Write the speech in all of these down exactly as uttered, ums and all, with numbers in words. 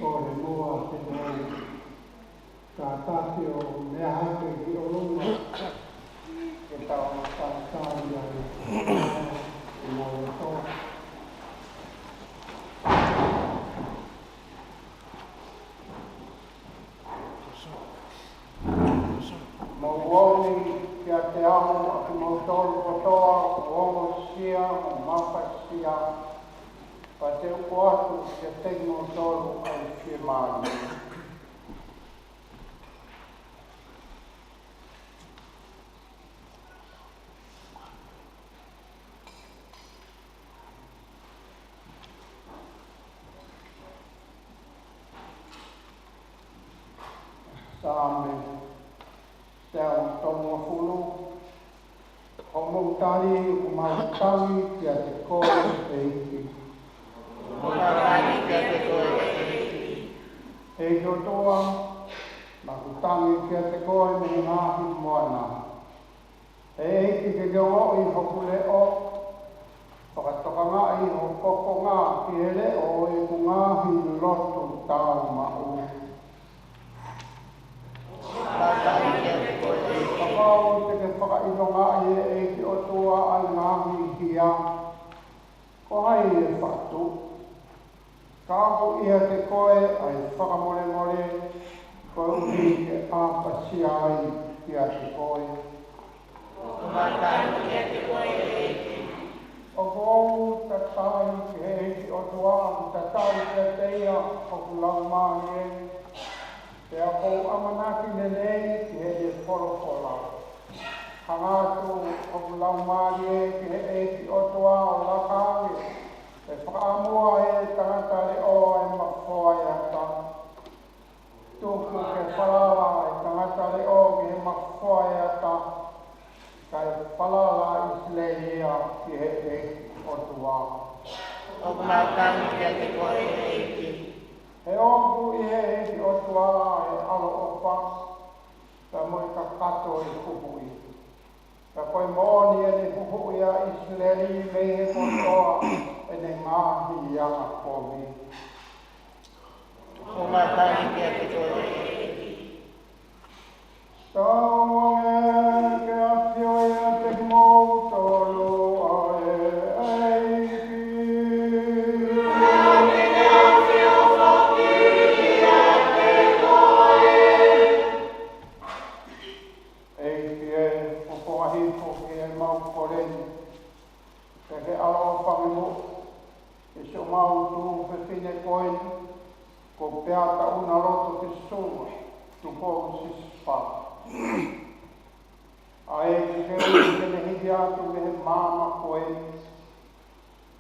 Ko e moa te moa. Ka tafi o mea hake ki ʻolunga. Ke tau tau tau ia. mo mafasia, pea te u ʻoatu kiate kimoutolu ʻa e fiemālie. Saame teau tolungofulu. Ko hoʻomou tali, ʻoku mau tangi kiate koe, ʻEiki. ʻOku mau tangi kiate koe, ʻEiki. ʻEiki ʻOtua, naʻa ku tangi kiate koe mei he ngaahi moana. ʻEiki, ke ke ongoʻi hoku leʻo, fakatokangaʻi hoku fofonga ki he leʻo ʻo ʻeku ngaahi lotu tāumaʻu. Fakau te ke fakaʻilongaʻi, ʻEiki ʻOtua, ʻa e ngaahi hia. Ko hai ʻe fakatuʻu? Ka ʻoku ʻiate koe ʻa e fakamolemole, koeʻuhi ke ʻapasia ai kiate koe. ʻOku mau tangi kiate koe, ʻEiki. ʻOku ou tatali ki he ʻEiki ʻOtua, ʻoku tatali kiate ia hoku laumālie. Pea ʻoku ou ʻamanaki lelei ki heʻene folofola. Hanga atu hoku laumālie ki he ʻEiki ʻOtua ʻo laka ange, ʻe fakaʻamua ʻe he tangata leʻo ʻa e mafoa ʻo e ata. Tuku ke falala ʻa e tangata leʻo ki he mafoa ʻo e ata, kae falala ʻa ʻIsileli ia ki he ʻEiki ʻOtua. ʻOku mau tangi kiate koe, ʻEiki. He ʻoku ʻi he ʻEiki ʻOtua ʻa e ʻaloʻofa, pea mo e kakato ʻo e huhuʻi. Pea ko e moʻoni ʻene huhuʻi ʻa ʻIsileli mei he kotoa ʻene ngaahi angakovi. ʻOku mau tangi kiate koe, ʻEiki. Tauange ke ʻafio ʻiate kimoutolu ʻa e ʻEiki. ʻEiki ē, fofoa hifo ki heʻemau kole ni, pea ke ʻaloʻofa ange muʻa ki siʻomau tuofefine ko eni, ko Peata ʻUnaloto Sisua Tupou Sisifā. ʻA ia ke ke ui ke ne hiki atu mei he maama ko eni.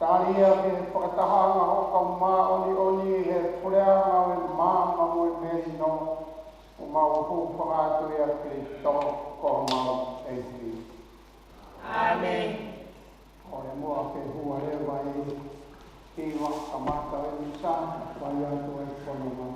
Tali ia ki he fakatahaʻanga ʻo e kau māʻoniʻoni he puleʻanga ʻo e maama mo e melino, ʻoku mau hūfanga atu ʻia Kalaisi ko homau ʻEiki. ʻĀmeni. ʻOku muʻa ke hua leva ʻi he hiva kamata ʻo e misa, fai atu e fononga.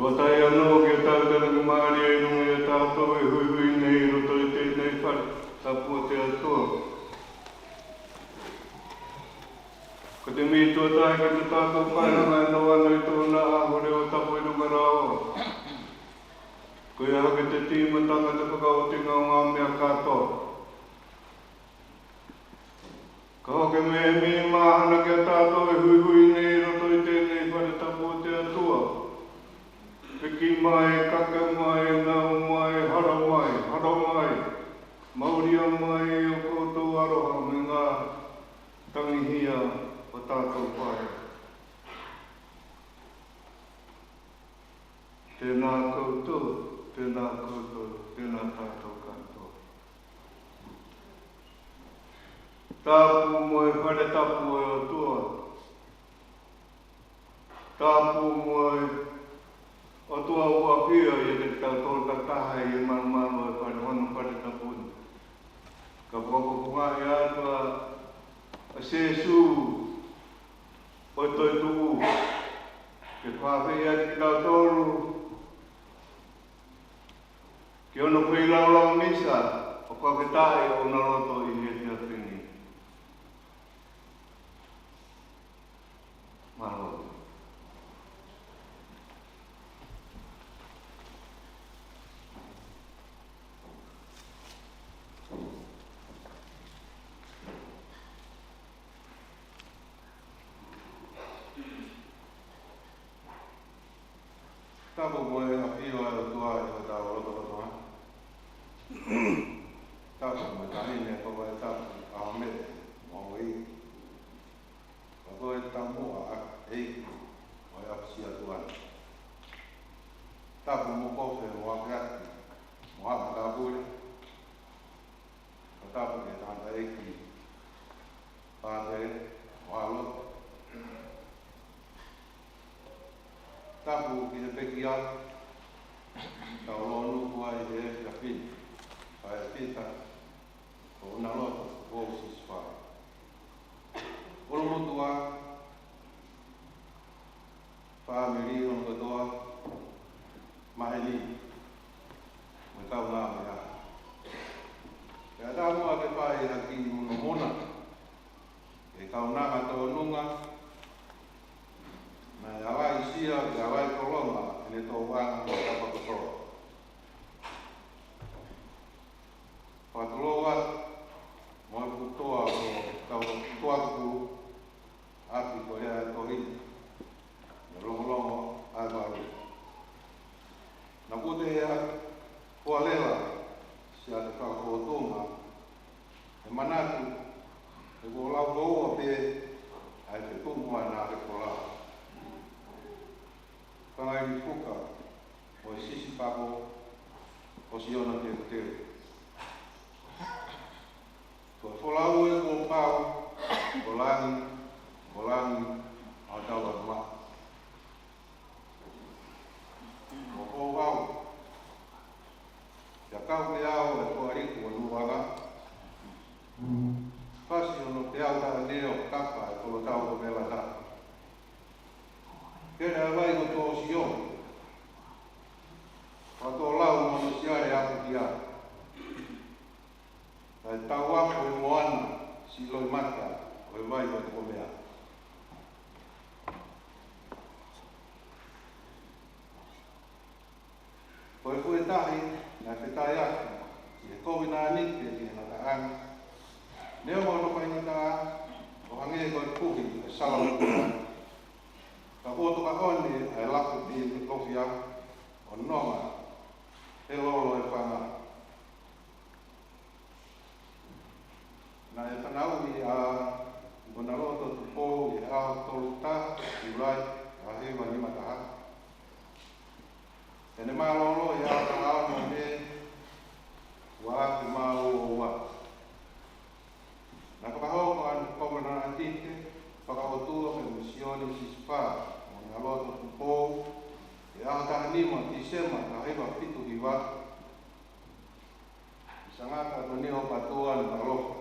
Tau ʻai anō ke tau tānaki mālie ʻi he nonga ʻiate kitautolu ʻi he huihuiʻi nei ʻi loto ʻi he fale tapu ʻo e ʻOtua. Ko e meʻa tuʻo taha ke tau fai ʻa e ngaahi ʻaho ni ʻi he ʻaho ni ʻo tapu ʻi he nonga ʻo e ʻOtua. Ko ia hake te tīma tangata fakaʻosinga ʻo e ngaahi meʻa kātoa. Ka hoko e meʻa ni mahalo ke tau toe huihui nei ʻi loto ʻi he fale tapu ʻo e ʻOtua. Piki mai, kaka mai, nau mai, hala mai, hala mai. Maʻuli mai ʻa e koutou ʻaloha mo e ngaahi tangihia ʻo e ʻOtua. Tēnā koutou, tēnā koutou, tēnā tātou kātoa. Tapu mo e fale tapu ʻo e ʻOtua. Tapu mo e ʻOtua ʻoku ʻafio ʻiate kitautolu takitaha ʻi he malumalu ʻo e fale hono fale tapu ni. Ka ʻoku ou fakafofongaʻi atu ʻa Sīsū ʻo e toetuʻu ke fakaafeʻi ʻiate kitautolu ki hono feilaulau misa ʻo fakafetaʻi ʻo na loto ʻi he efiafi ni. Mālō. Tapu mo e ʻafio ʻa e ʻOtua ʻi hotau lotolotonga. Tapu mo e taʻahine ko e tapu ʻa Mele mo Ui. Ka ko e taumuʻa ʻa e ʻEiki ʻo e ʻapisia tuʻa ni. Tapu mo Kofe mo Akeaki mo Haʻa Matāpule. Ka tapu ki he tangataʻeiki Pātele mo Alo. Tapu ki he pekia, tau lōnuku ai he efiafi ni, Paʻepita, ʻo na loto ʻo Sisifā. ʻUlumotuʻa, fāmili hono kotoa, maheni, mo e kaungāmeʻa. Pea taumuʻa ke fai ha kiʻi monumonu ki he kaunanga tōnunga, naʻe ʻalaisia, ke ʻalai kolonga, ʻene tōʻanga mo e tapa kotoa. Fakatulou atu mo e putoa ʻo tau tuaku ʻapi ko ia ʻe tohi ni, mo e longolongo ʻa e valu. Naʻa ku te hea, ko e lela, siate fakafōtunga, he manatu, he kuo lau koua pē, ʻa e fetumu ʻa e nā ke kola. Fangai ni fuka, mo e sisi pako, ʻo Siona Teuteu. Ko e folau ē kuo pau, ko langi, ko langi, ʻa tau atu maʻa. Ko e folau, ia kau ke au e ko aliku o nuanga. Fasi hono teau taʻane ʻo kapa e kolotau ko Melata. Kele ʻa e vai ko Tōsio. Ko Tōlau mo Misiale aku kia. Naʻe tau ako e moana, siʻi loi mata, ʻo e vai ʻo e komea. Ko e fuʻu tahi, naʻe fetaʻi ʻaki, ki he kovi naʻa nike, ki he ngataʻanga. Neongo hono faingataʻa, ʻo hangē ko e puhi, ʻo e sala ʻo e kupu. Ka kuo toka ʻoni, ʻa e laku pī, ʻo e kofia, ʻo nonga, he lolo e fanga. Naʻe fanauʻi ʻa Monaloto Tupou ʻi he ʻaho tolu taha Siulai, taha hiva nima taha. ʻEne mālōlō ʻi he ʻaho taha ono Mē, ua afe mā ua ua. Naʻe fakahoko ʻa e kovinānite fakaʻotua mei he Misiona Sisifā Monaloto Tupou, ʻi he ʻaho taha nima Tīsema, taha hiva fitu hiva, ʻi Sangata Tonio Patoa Nukuʻalofa.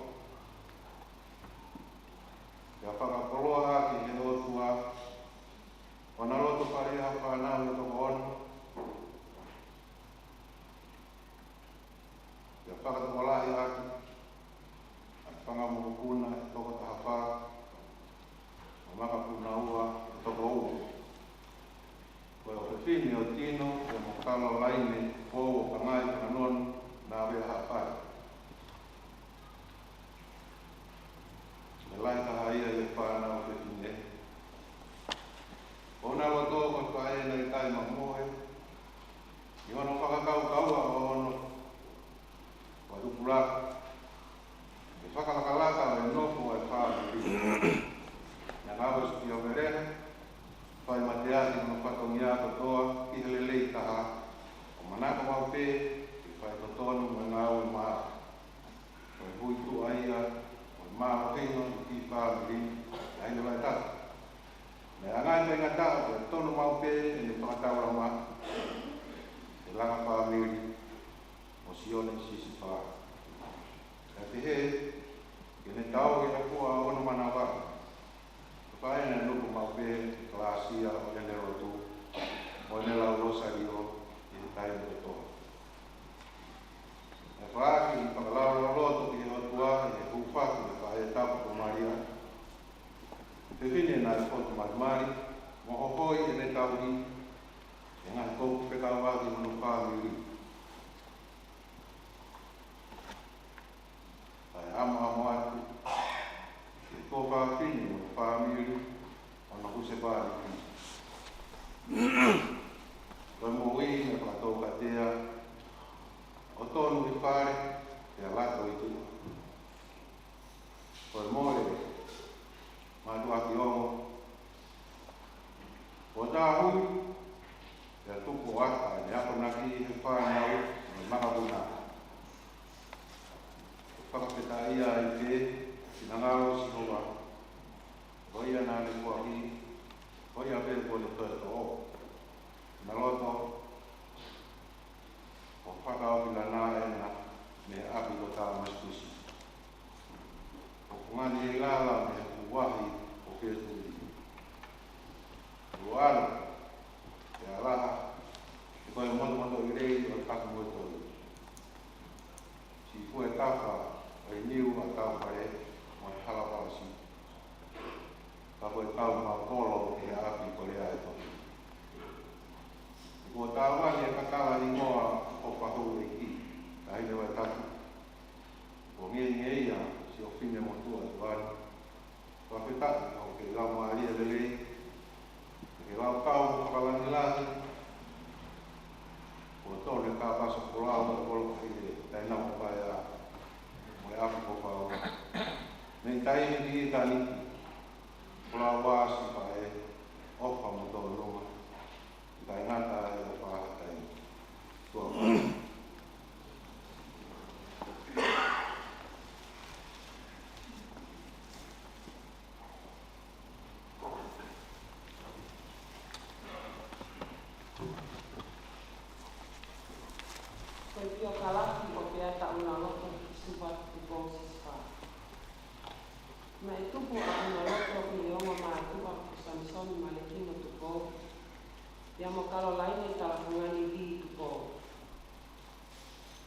Pea fakakoloa ʻaki ʻe he ʻOtua, ʻo na loto fale ʻa e fānau ʻe toko ono, Fakatokolahi ʻaki ʻa e fanga mokopuna ʻe toko taha fā, mo e makapuna ua ʻe toko ua. Ko e ʻofefine ʻo Tino, pea mo Kalolaine Fou ʻo Kangaʻi Kanganonu, naʻe ʻave ʻa Haʻapai. Naʻe lahi taha ia ʻi he fānau fefine. ʻOku ou loto ko e faʻē naʻe ʻikai mamohe, ʻi hono fakakaukau ʻaʻana, ʻo tupulaki, ke fakalakalaka ʻa e nofo ʻa e fāmili. Naʻe ngāue ʻa Sipia Velena, fai mateaki hono fatongia kotoa ki he lelei taha, ʻo manako maʻu pē ke fai totonu mo e ngāue maʻa. Ko e hui tuʻa ia ʻo e mālohinga ʻi he fāmili, ʻa ia ʻoku lahi taha. Naʻe ʻangai faingataʻa pea tonu maʻu pē ʻene fakataulama he langa fāmili mo Sione Sisifā. Kae pehē, ke ne tauhi ʻa e fua ʻo hono manava, ko e faʻē naʻe nofo maʻu pē he kalāsia ʻo ʻene lotu mo ʻene lau Losalio ʻi he taimi kotoa. Naʻe foaki ʻene fakalaulauloto ki he ʻOtua ʻi he hūfaki ʻo e faʻē tapu ko Malia, fefine naʻe fotu malimali, mo hohoi ʻene tauhi ʻi he ngaahi kouku fekauʻaki mo hono fāmili. Kae ʻamuʻamu atu ki he tuofāfine mo e fāmili ʻo hono husepāniti. Ko e moʻui naʻe fakatoukatea, ʻo tonu ʻi fale, pea lato ʻi tuʻa. Ko e mole mātuʻaki ongo, ʻo tāhui, pea tupu ʻo ʻata ʻene akonaki he fānau mo e makapuna. Fakafetaʻia ai pē ʻa e finangalo ʻo Sihova, ko ia naʻa ne foaki, ko ia pē kuo ne toe toʻo ʻena loto, ʻo fakaʻoki lana ʻena mei he ʻapi ko Tāmasikusi, ʻo fungani ʻi lalo mei he fuʻu vahi ʻo Petueli. Kuo ʻalu, pea laha, he ko e motomotoʻi lei ʻo e kaku moutolu. Siʻi fue tafa ʻo e niu ʻa Taufale mo e hala palasi. Ka ko e tau maʻu kolo ʻi he ʻapi ko Lea ʻe toki. Kuo tāvali ʻa e kakala hingoa ʻo Pahouʻeiki, taʻahine Vaitapu. Kuo ngeia siʻo fine motuʻa tuʻa ni. Fakafetaʻi ʻoku ke laumālie lelei, ke ke laukau mo fakalāngilangi. Kuo tonu e kāpasa folau ʻo e kolo ko ē ʻi he tainama paea mo e ʻapi ko Pau. Mei taimi ni ʻi tāniti, folau ā siʻi faʻē, ʻofa mo tōnunga. ʻIkai ngata ai ʻo fakahatai. Tuʻa. Ko e pio kalaki ʻo Peata ʻUnaloto ki Suva Tupou Sisifā. Naʻe tupu ʻa ʻUnaloto ʻi he ongo mātuʻa ko Samisoni Malekino Tupou, pea mo Kalolaine Talafungani Lī Tupou.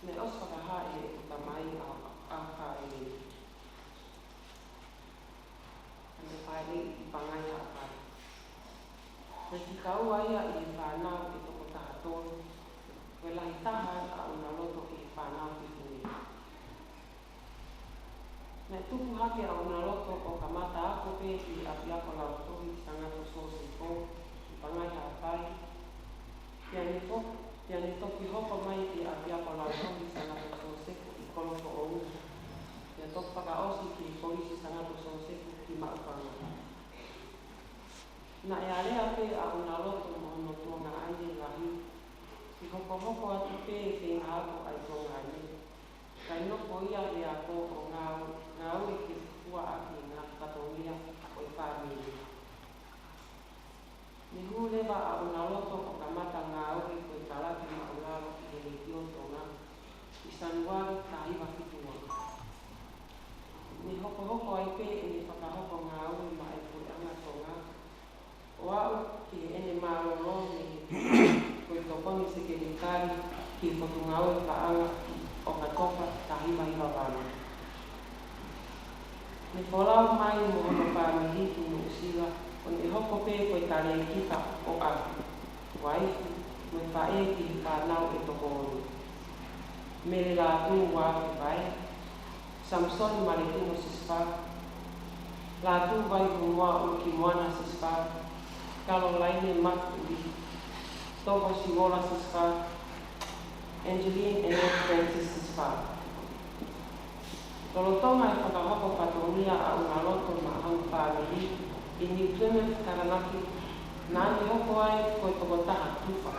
Naʻe ʻosi fakahā ʻe heʻeku tamai ʻa, ʻa Haʻapai, ʻa e faʻē ʻi Pangai Haʻapai. Naʻe fika ua ia ʻi he fānau ʻe toko taha tolu, ko e lahi taha ʻa ʻUnaloto ʻi he fānau fefine. Naʻe tupu hake ʻa ʻUnaloto ʻo kamata ako pē ʻi he ʻapiako lautohi Sangato Sōsefo ʻi Pangai Haʻapai. Pea ne fo-, pea ne toki hoko mai ki he ʻapiako lautohi Sangato Sōsefo ʻi Kolofoʻou. Pea toki fakaʻosi ki he Kolisi Sangato Sōsefo ki Maʻufanga. Naʻe alea pē ʻa ʻUnaloto mo hono tuongaʻane lahi, ke hokohoko atu pē e feinga ako ʻa e tuongaʻane. Kae nofo ia he ako ʻo ngāu-, ngāue ke fua ʻaki e ngaahi fatongia ʻo e fāmili. Ne hū leva ʻa ʻUnaloto ʻo kamata ngāue ko e kalake māʻulalo ʻi he Letiō Tonga ʻi Sānuali taha hiva fitu ua. Ne hokohoko ai pē ʻene fakahoko ngāue maʻá e Puleʻanga Tonga, ʻo aʻu ki heʻene mālōlō mei he ko e tokoni sekelitali ki he Potungāue Paʻanga ʻi ʻOkatopa Ne folau mai mo hono fāmili ki Nuʻusila, ʻo ne hoko pē ko e talēkita ʻo ʻapi, uaifi, mo e faʻē ki he fānau ʻe toko ono. Mele Lātū Uafe Vae, Samisoni Malekino Sisifā, Lātū Vaihumuʻa ʻUlukimoana Sisifā, Kalolaine Mafiʻuli, Tovo Sivola Sisifā, Angeline Annette Francis Sisifā. Lolotonga e fakahoko fatongia ʻa ʻUnaloto maʻa hono fāmili ʻi New Plymouth, Taranaki, naʻa ne hoko ai ko e tokotaha tufa,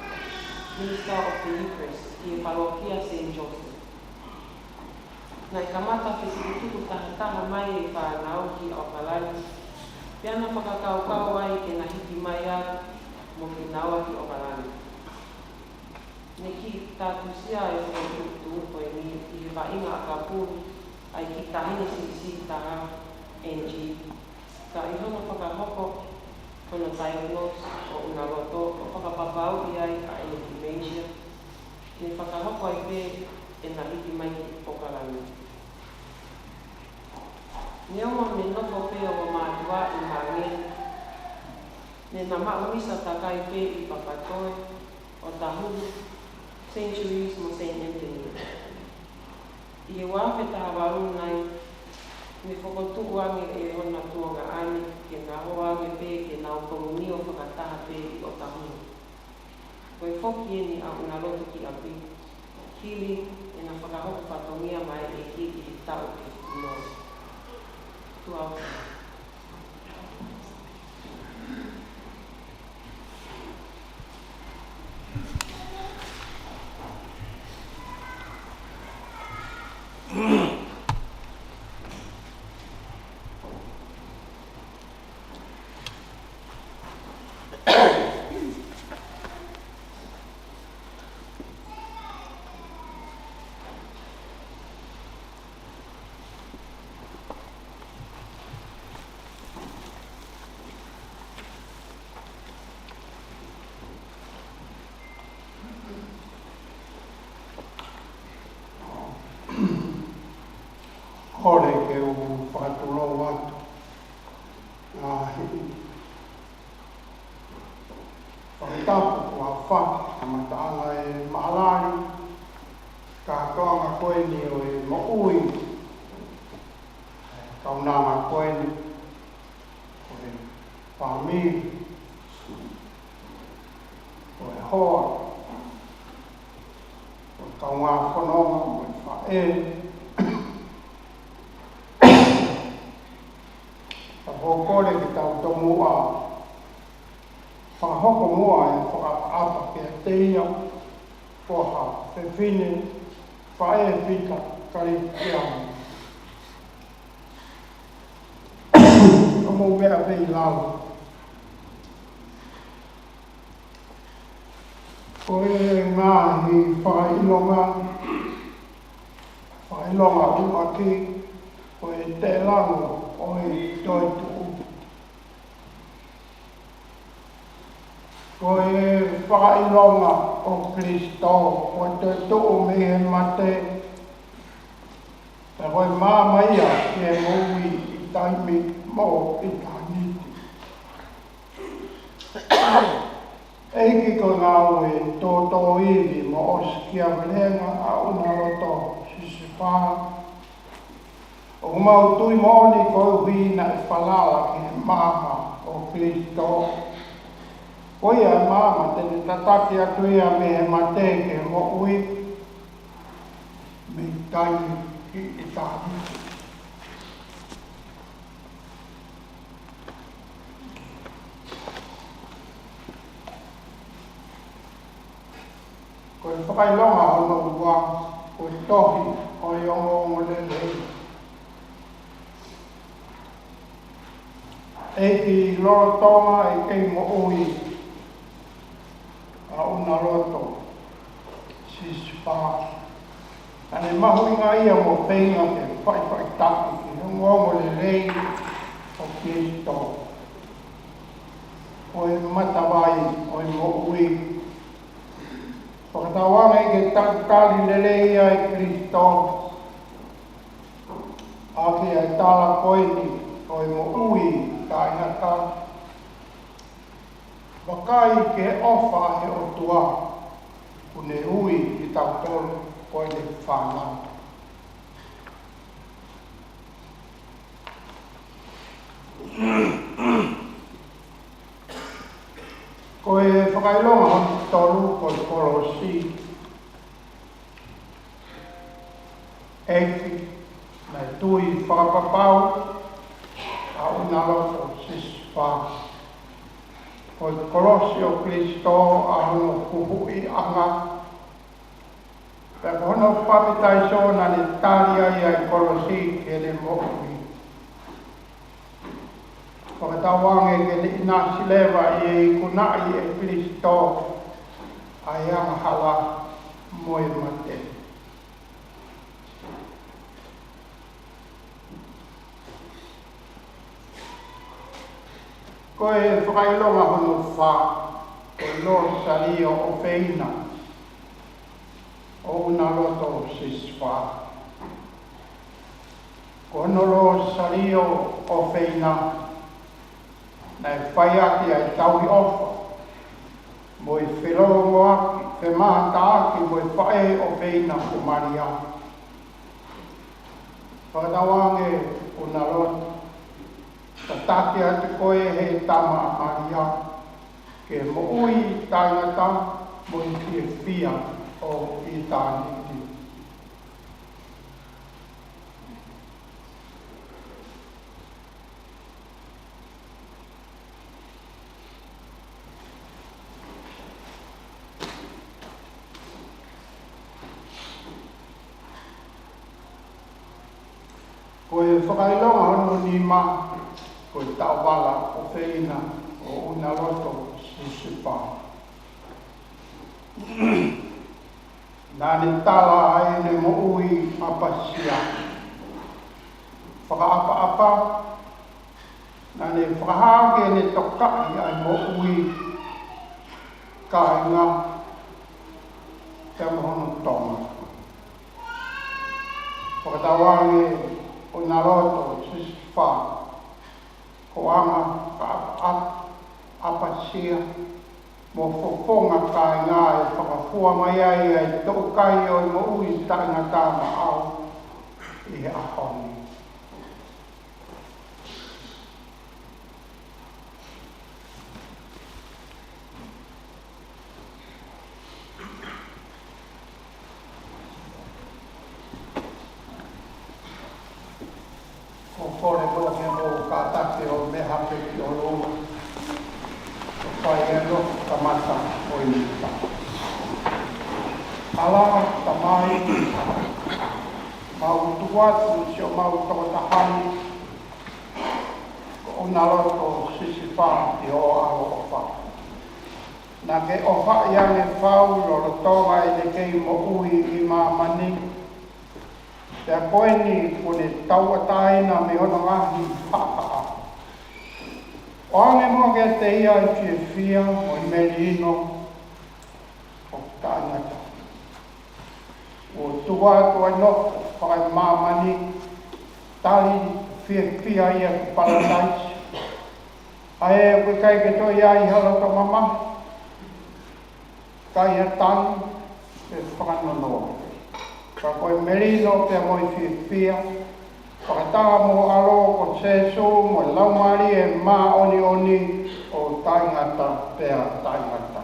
Minister of the Eucharist, ʻi he palokia Saint Joseph. Naʻe kamata fetukutuku tahataha mai e fānau ki ʻAokalani, pea na fakakaukau ai ke na hiki mai ai mo kinaua ki ʻAokalani. Ne kiʻi tātusia e fokotuʻutuʻu ko eni ʻi he vaʻinga ʻakapulu ʻa e kiʻi taʻahine siʻisiʻi taha, Angie, ka ʻi hono fakahoko hono diagnose ʻo ʻUnaloto ʻo fakapapauʻi ai ʻa ʻene dementia, ne fakahoko ai pē ʻena hiki mai ki ʻAokalani. Neongo ne nofo pē ʻa e mātuʻa ʻi Māngere, ne na maʻu misa takai pē ʻi Papatoe, ʻOtahuhu, Saint Therese mo Saint Anthony. ʻI he uaafe taha valu nai, ne fokotuʻu ange ʻe hona tuongaʻane ke na ō ange pē ke nau komiunio fakataha pē ʻi ʻOtahuhu. Ko e foki eni ʻa ʻUnaloto ki ʻapi, hili ʻena fakahoko fatongia maʻa e ʻEiki ʻi he taʻu ʻe fitu noa. Tuʻa ʻofa. Kole ke u fakatulou atu. ʻA e fakatapu kuo fai, kamataʻanga e maʻalali, kātoanga ko eni ʻo e moʻui, kaunanga ko eni, ko e fāmili, ko e hoa, ko e kaungā fononga, ko e faʻē. Ka ʻoku ou kole ke tau tomuʻa fakahoko muʻa e fakaʻapaʻapa kiate ia, ko ha fefine faʻē fita Kalisitiane. Ka mou meʻa pē ʻi lalo. Ko e ngaahi fakaʻilonga, fakaʻilonga ʻuluaki, ko e teʻelango ʻo e toetuʻu. Ko e fakaʻilonga ʻo Kalaisi, ko e toetuʻu mei he mate, pea ko e maama ia ki he moʻui ʻi taimi mo ʻitāniti. ʻEiki, ko e ngāue tōtōivi mo ʻosikiavelenga ʻa ʻUnaloto Sisifā. ʻOku mau tui moʻoni koeʻuhi naʻe falala ki he maama ʻo Kalaisi. Ko ia e maama te ne tataki atu ia mei he mate ki he moʻui, mei taimi ki ʻitāniti. Ko e fakaʻilonga hono ua, ko e tohi ʻo e ongoongolelei. ʻEiki, lolotonga e kei moʻui ʻa ʻUnaloto Sisifā, naʻa ne mahuʻingaʻia mo feinga ke faʻifaʻitaki ki he ongoongolelei ʻo Kalaisi, ko e matavai ʻo e moʻui. Fakatauange ke talitali lelei ai ʻa Kalaisi, ʻa ʻAki ʻa e tala ko eni ʻo e moʻui taʻengata. Vakai ki he ʻofa ʻa e ʻOtua, kuo ne ui kitautolu ko ʻene fānau. Ko e fakaʻilonga hono tolu ko e kolosi. ʻEiki, naʻe tui fakapapau ʻa ʻUnaloto Sisifa. Ko e kolosi ʻo Kalaisi ʻa hono huhuʻiʻanga. Pea ko hono papitaiso naʻa ne tali ai ʻa e kolosi ki heʻene moʻui. Fakatauange ke ne ʻinasi leva ʻi he ikunaʻi ʻe Kalaisi ʻa e angahala mo e mate. Ko e fakaʻilonga hono fā, ko e Losalio ʻofeina ʻo ʻUnaloto Sisifa. Ko hono Losalio ʻofeina, naʻe fai ʻaki ʻa e tauhi ʻofa mo e felōngoaki, femātaaki mo e faʻē ʻofeina ko Malia. Fakatauange ʻUnaloto, tataki atu koe ʻe he Tama ʻa Malia ke moʻui taʻengata mo e fiefia ʻo ʻitāniti. Ko e fakaʻilonga hono nima, ko e Taʻovala ʻofeina ʻo ʻUnaloto Sisifa. Naʻa ne tala ʻa ʻene moʻui ʻapasia. Fakaʻapaʻapa, naʻa ne fakahā ki heʻene tokaʻi ʻa e moʻui, kāinga, pea mo hono Tonga. Fakatauange ʻUnaloto Sisifa, ko ʻene fakaʻapaʻapa, ʻapasia, mo fofonga kāinga ʻe fakafua mai ai ʻa e toʻukai ʻo e moʻui taʻengata maʻau ʻi he ʻaho ni. ʻOku ou kole ke mou kātaki ʻo meʻa hake ki ʻolunga. ʻO fai ʻa e lotu kamata ʻo e ʻita. ʻAlā, Tamai, mau tuku atu siʻomau tokotaha ni, ko ʻUnaloto Sisifa ʻi ho ʻaloʻofa. Naʻa ke ʻofaʻi ange fau lolotonga ʻene kei moʻui ʻi māmani. Pea ko eni kuo ne tauʻatāina mei hono ngaahi faʻafaʻa. ʻOange muʻa kiate ia ʻa e fiefia mo e melino ʻoku taʻengata. ʻO tuku atu ʻa e nofo fakaemāmani, tali fiefia ia ki Palataisi. ʻA ē ʻoku ʻikai ke toe ʻi ai ha loto mamahi, ʻikai ha tangi pe fakanonoa. Ka ko e melino pea mo e fiefia, fakataha mo ho ʻAlo ko Sēsū mo e Laumālie Māʻoniʻoni ʻo taʻengata pea taʻengata.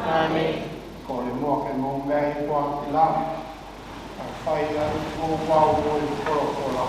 ʻĀmeni. Kole muʻa ke mou meʻa hifo ʻi he lami, kae fai ʻa e moʻui ʻo e folofola.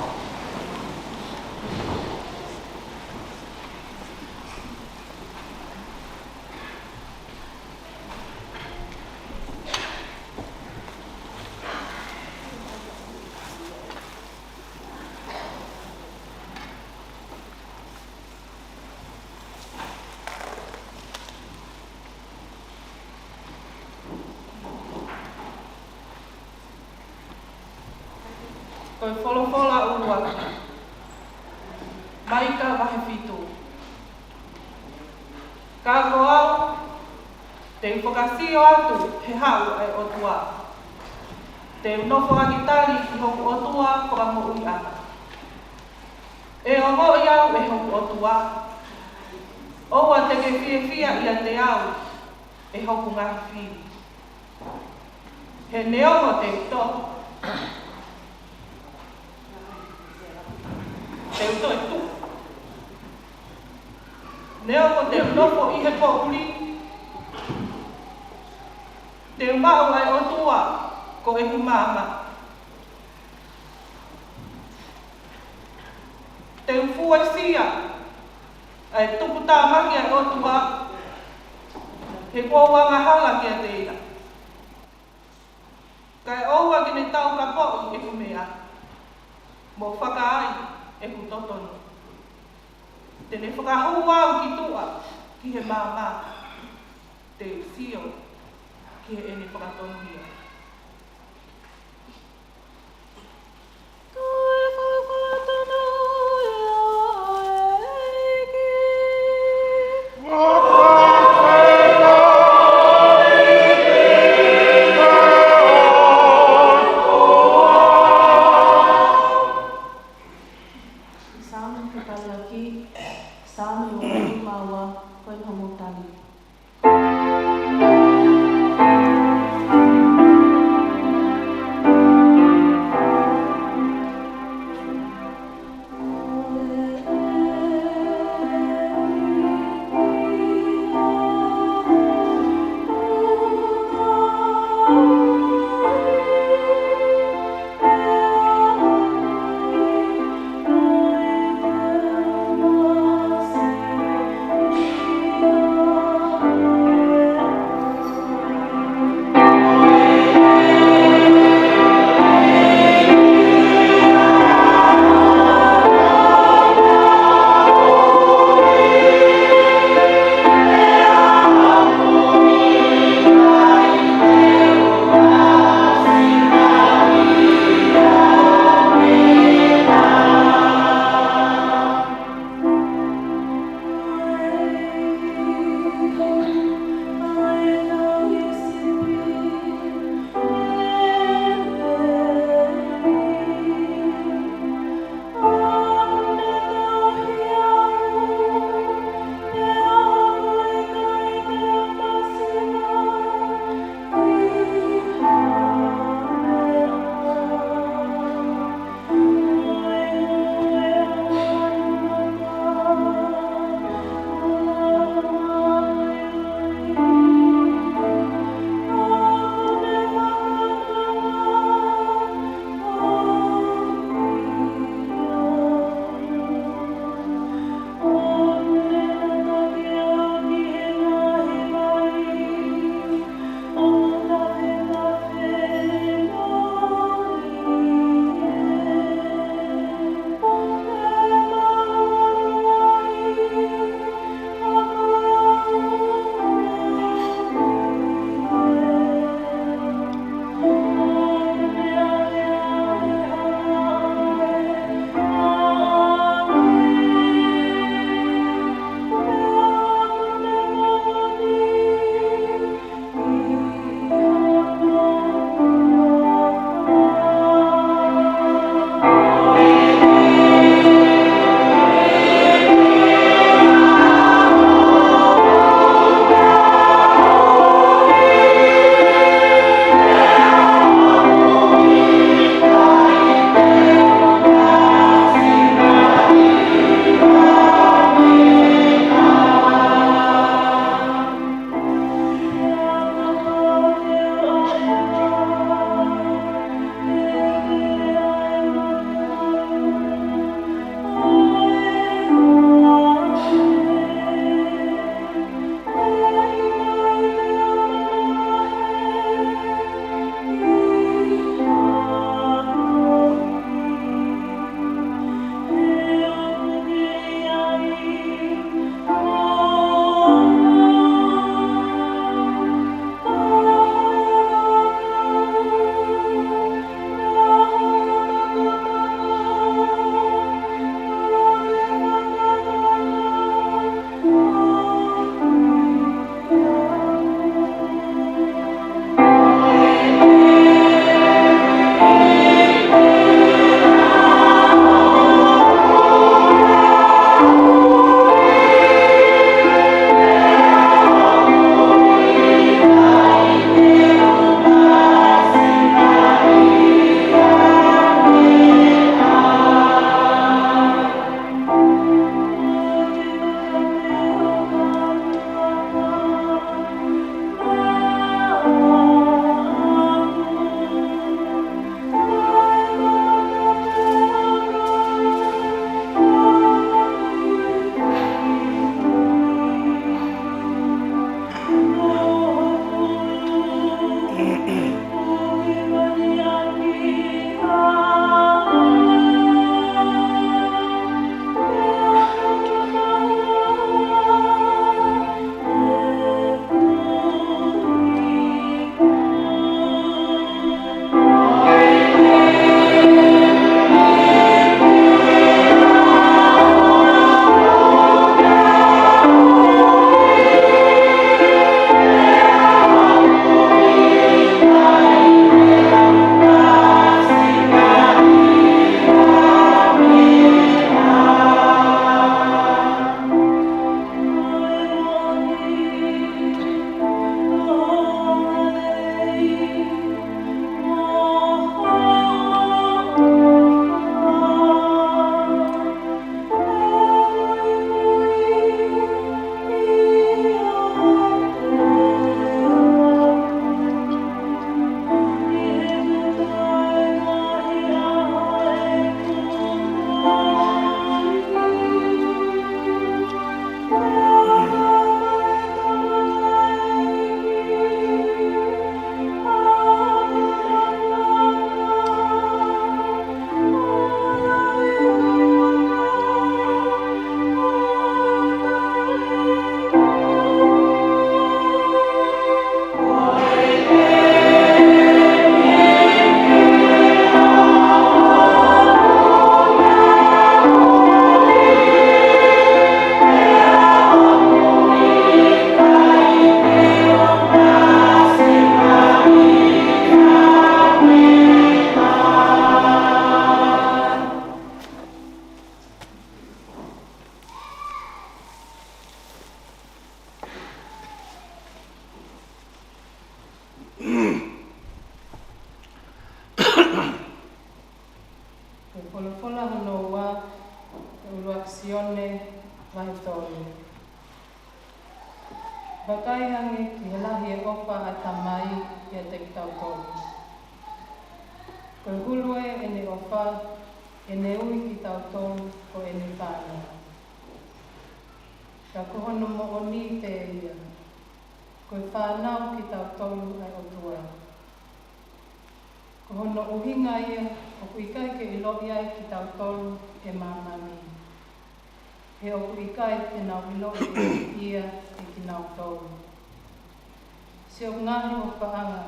Ko e folofola ʻuluaki. Maika vahe fitu. Ka ko au, te u fakasio atu he haʻu ʻa e ʻOtua. Te u nofo ʻaki tali ki hoku ʻOtua fakamoʻuiʻanga. ʻE ongoʻi au ʻe hoku ʻOtua, ʻoua te ke fiefia ʻiate au ʻe hoku ngaahi fili. He neongo te u toʻo, te u toʻo e tuʻa. Neongo te u nofo ʻi he poʻuli, te u maʻu ʻa e ʻOtua ko ʻeku maama. Te u fuesia ʻa e tuputāmaki ʻa e ʻOtua, he kuo u angahala kiate ia. Kae ʻoua ke ne taukapoʻi ʻeku meʻa, mo fakaai ʻeku totonu. Te ne fakahū au ki tuʻa ki he maama, te u sio ki heʻene fakatonuhia. Ko e fakatonu ia ʻo e ʻEiki. Saame fetaliaki, Saame uofulu mā ua, ko e homo tali. Sione vahe tolu. Vakai ange ki he lahi e ʻofa ʻa e Tamai ʻiate kitautolu. Ko e hulu ʻene ʻofa, ʻene ui kitautolu ko ʻene fānau. Ka ko hono moʻoni pē ia, ko e fānau kitautolu ʻa e ʻOtua. Ko hono ʻuhinga ia ʻoku ʻikai ke ʻiloʻi ai kitautolu ʻe māmani, he ʻoku ʻikai te nau ʻiloʻi ia ʻe kinautolu. Siʻoku ngaahi ʻofaʻanga,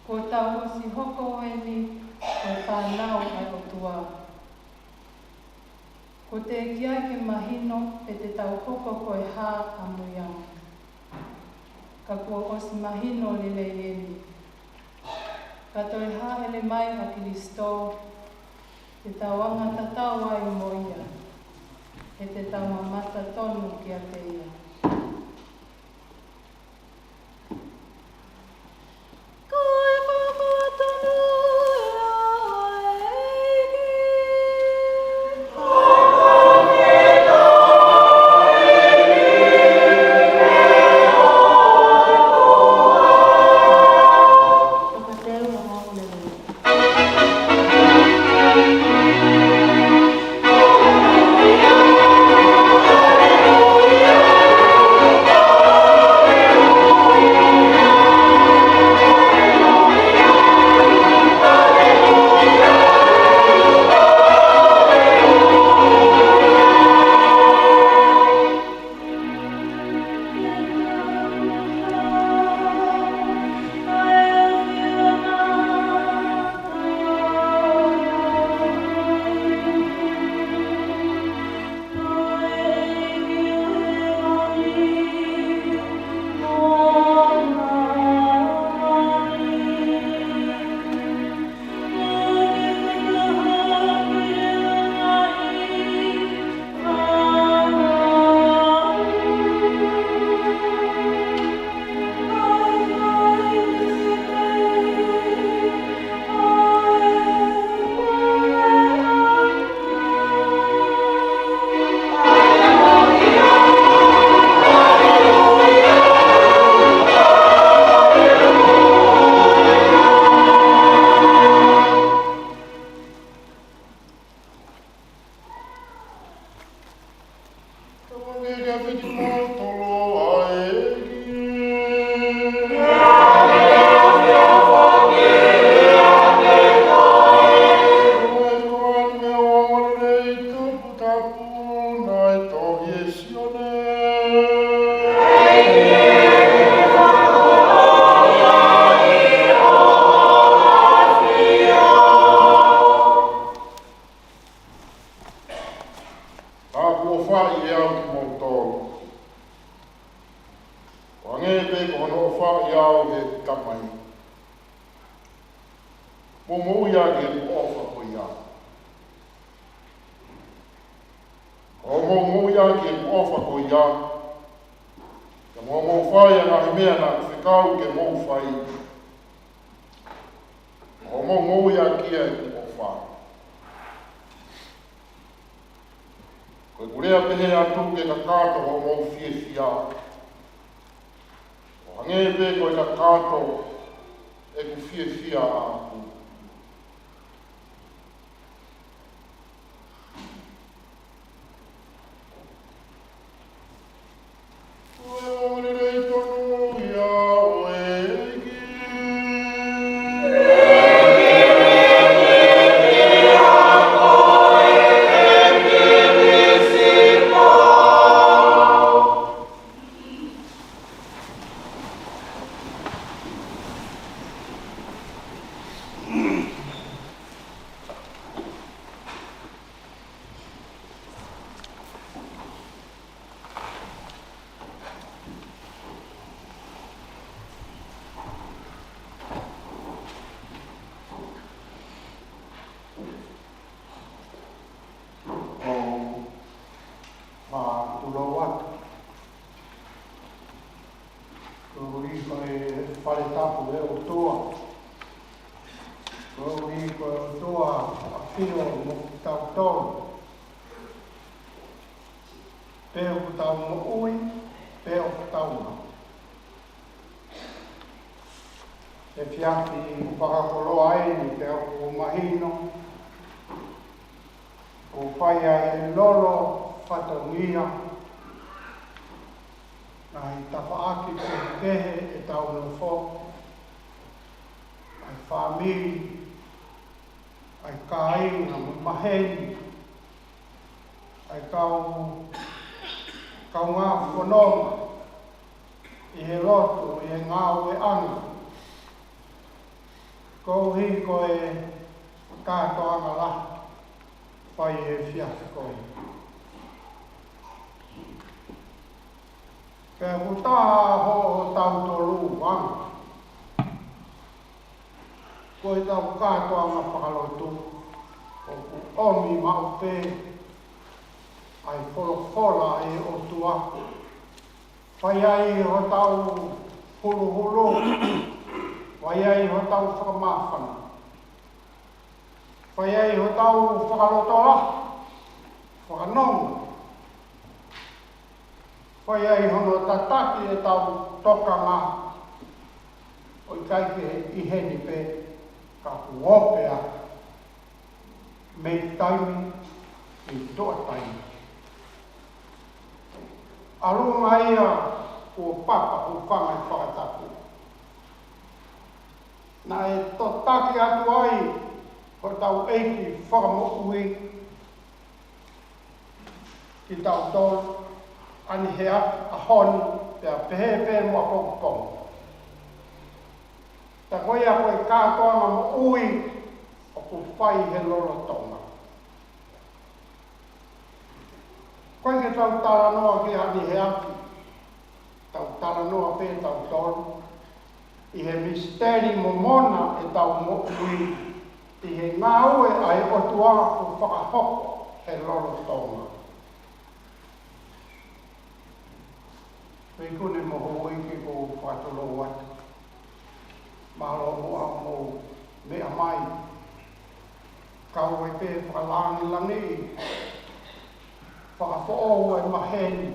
kuo tau ʻosi hoko eni ko e fānau ʻa e ʻOtua. Kuo teʻeki ai ke mahino pe te tau hoko ko e hā ʻamui ange. Ka kuo ʻosi mahino lelei eni. Ka toe hāʻele mai ʻa Kilisito, te tau anga tatau ai mo ia, he te tau mamata tonu kiate ia. Ko e fakatonu ia ʻo e ʻEiki. Fakateu ʻa e ongoongolelei. Ka ʻoku ʻikai ke fiti mo tolo ʻa e ʻEiki. Ko e koa ne o ongoongolelei toputapu naʻe tohi ʻe Sione. Ka kuo ʻofaʻi ʻe au kimoutolu, ʻo hangē pē ko hono ʻofaʻi au ʻe he Tamai. Mou moʻui ʻaki ʻeku ʻofa ko ia. Ko hoʻomou moʻui ʻaki ʻeku ʻofa ko ia, ka mou fai ʻa e ngaahi meʻa naʻa ku fekau ke mou fai, ko hoʻomou moʻui ʻaki ia ʻeku ʻofa. Ko ʻeku lea pehē atu ke kakato hoʻomou fiefia, ʻo hangē pē ko e kakato ʻeku fiefia ʻaʻaku. Ko e ongoongolelei tonu ia ʻo e ʻEiki. pe ʻoku tau moʻui, pe ʻoku tau maʻu. Efiafi fakakoloa eni, pea ʻoku mahino ʻoku fai ai e lolo fatongia, ngaahi tafaʻaki kehekehe ʻetau nofo, ʻa e fāmili, ʻa e kāinga mo e maheni, ʻa e kau, kaungā fononga ʻi he lotu, ʻi he ngāueʻanga. Koeʻuhi ko e kātoanga lahi fai he efiafi ko ē. Pea ʻoku taha hoʻo tautolu anga. Ko ʻetau kātoanga fakalotu, ʻoku ʻomi maʻu pē ʻa e folofola ʻa e ʻOtua. Fai ai hotau huluhulu, fai ai hotau fakamāfana. Fai ai hotau fakalotolahi, fakanonga. Fai ai hono tataki ʻetau tokanga, ʻo ʻikai ke ʻi heni pē, ka kuo pea mei taimi ki tuʻa taimi. ʻAlu mai ia kuo papa hūfanga he fakatapu. Naʻe totaki atu ai hotau ʻEiki Fakamoʻui kitautolu, ʻaneheʻaki, ʻaho ni, pea pehē pē mo ʻapongipongi. Pea ko ia ko e kātoanga moʻui ʻoku fai he lolotonga. ʻOku ʻikai ke tau talanoa ki ai ʻaneheʻaki, tau talanoa pē tautolu ʻi he misiteli momona ʻetau moʻui, ʻi he ngāue ʻa e ʻOtua ʻoku fakahoko he lolotonga. Pea ʻoku ne moʻui ki ko fakatulou atu. Mālō muʻa hoʻomou meʻa mai. Kau ai pē fakalāngilangiʻi, fakafoʻou ʻa e maheni,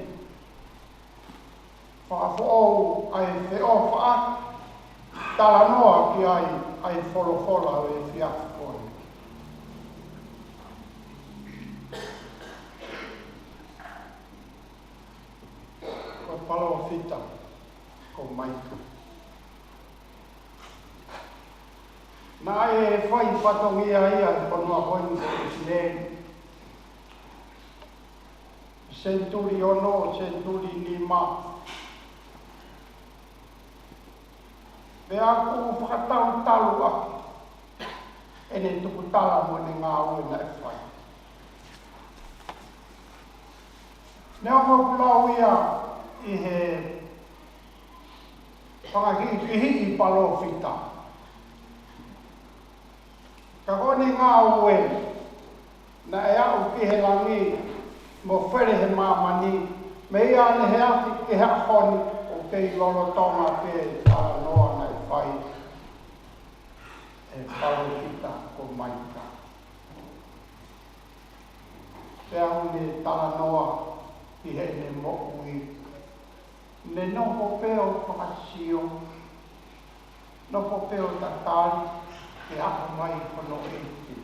fakafoʻou ʻa e feʻofaʻaki, talanoa ki ai ʻa e folofola ʻo e efiafi ko eni. Ko e palōfita ko Maika. Naʻe fai fatongia ia he fonua ko eni ko ʻIsileli. Senituli ono, senituli nima. Pea ʻoku fakatautalu ʻaki ʻene tukutala mo ʻene ngāue naʻe fai. Neongo ʻoku lau ia ʻi he fanga kihikihiʻi palōfita. Ka ko ʻene ngāue naʻe aʻu ki he langi mo fele he māmani, mei ʻaneheʻaki ki he ʻaho ni ʻoku kei lolotonga pē talanoa naʻe fai ʻe he palōfita ko Maika. Pea ʻoku ne talanoa ʻi heʻene moʻui. Ne nofo pē ʻo fakasio, nofo pē ʻo tatali ke aʻu mai hono ʻEiki.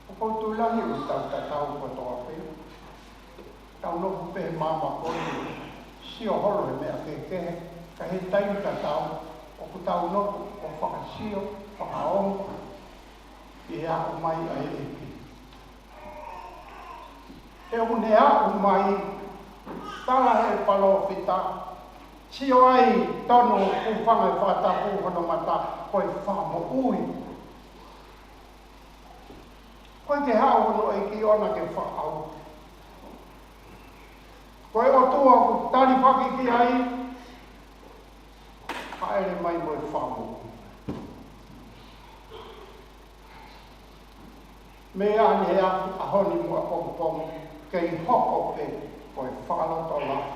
ʻOku ou tui lahi ʻoku tau tatau kotoa pē. Tau nofo pē he māmani ko eni, sio holo he meʻa kehekehe, ka he taimi tatau, ʻoku tau nofo ʻo fakasio, fakaongo, ʻi he aʻu mai ʻa e ʻEiki. He ʻoku ne aʻu mai, tala he palōfita, sio ai tonu hūfanga he fakatapu hono mata, ko e Fakamoʻui. ʻOku ʻikai ke haʻu hono ʻEiki ʻoʻona ke fakaʻauha. Ko e ʻOtua ʻoku talifaki ki ai, hāʻele mai mo e Fakamoʻui. Mei ʻaneheʻaki, ʻaho ni mo ʻapongipongi, kei hoko pē ko e fakalotolahi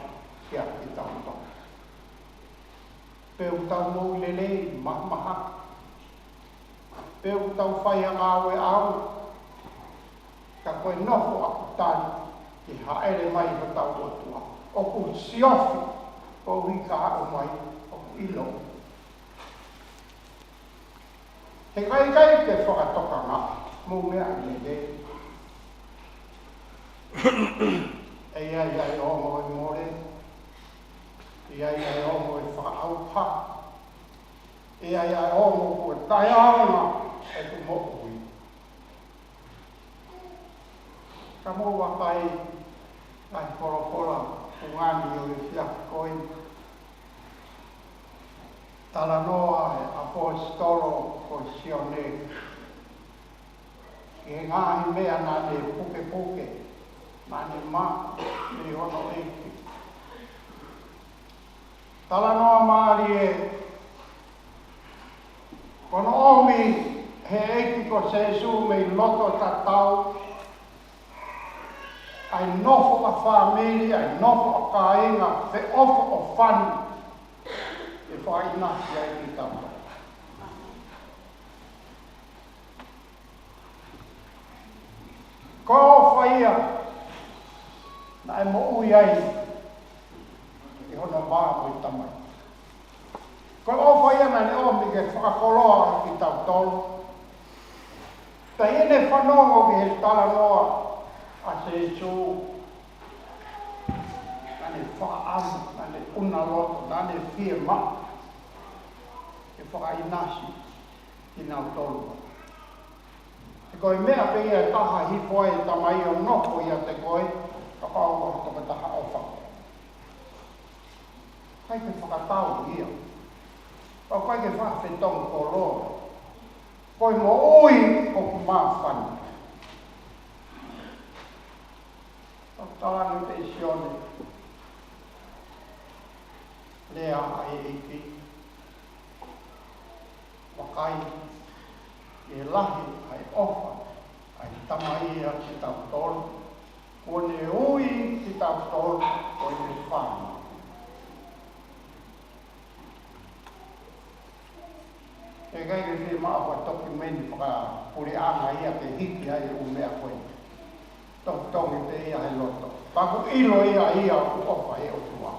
kiate kitautolu. Pe ʻoku tau moʻui lelei, mahamahaki. Pe ʻoku tau fai ha ngāue ʻaonga. Ka ko e nofo ʻoku tali ki he hāʻele mai ʻa hotau ʻOtua. ʻOku siofi, ʻoku ʻikai haʻu mai, ʻoku ʻilo. He ʻikai ke fakatokangaʻi, mou meaʻi lelei. ʻE ʻi ai ʻa e ongo ʻo e mole, ʻe ʻi ai ʻa e ongo ʻo e fakaʻauha, ʻe ʻi ai ʻa e ongo kuo taʻeʻaonga ʻeku moʻui. Ka mou vakai ʻa e folofola ʻoku ngāue ʻi he efiafi ko eni. Talanoa ʻa e ʻaposetolo ko Sione ki he ngaahi meʻa naʻa ne pukepuke, naʻa ne maʻu mei hono ʻEiki. Talanoa mālie, ko hono ʻomi ʻe he ʻEiki ko Sīsū mei loto tatau, ʻa e nofo ʻa e fāmili, ʻa e nofo ʻa e kāinga, feʻofoʻofani, ʻe fakaʻinasi ai kitautolu. Ko e ʻofa ia naʻe moʻui ai ʻi hono vā mo e Tamai. Ko e ʻofa ia naʻa ne ʻomi ke fakakoloa kitautolu. Pea ʻi heʻene fanongo ki he talanoa ʻa Sīsū, naʻa ne fakaʻamu, naʻa ne ʻuna loto, naʻa ne fiemaʻu ke fakaʻinasi kinautolu. He ko e meʻa pē ia ʻe taha hifo ai e Tamai ʻo nofo ʻiate koe, kapau ko e tokotaha ʻofa. ʻIkai ke fakatau ia. Pea ʻikai ke fakafetongi koloa. Ko e moʻui ʻoku māfana. Tau tala ange pē ʻe Sione, lea ʻa e ʻEiki. Vakai, ʻe lahi ʻa e ʻofa ʻa e Tamai ʻiate kitautolu, kuo ne ui kitautolu ko ʻene fānau. ʻE ʻikai ke fiemaʻu ha toki meni fakapuleʻanga ia ke hiki ai e ʻū meʻa ko ē. Totongi pē ia he loto. Pea ʻoku ʻilo ia ʻoku ʻofa ʻa e ʻOtua.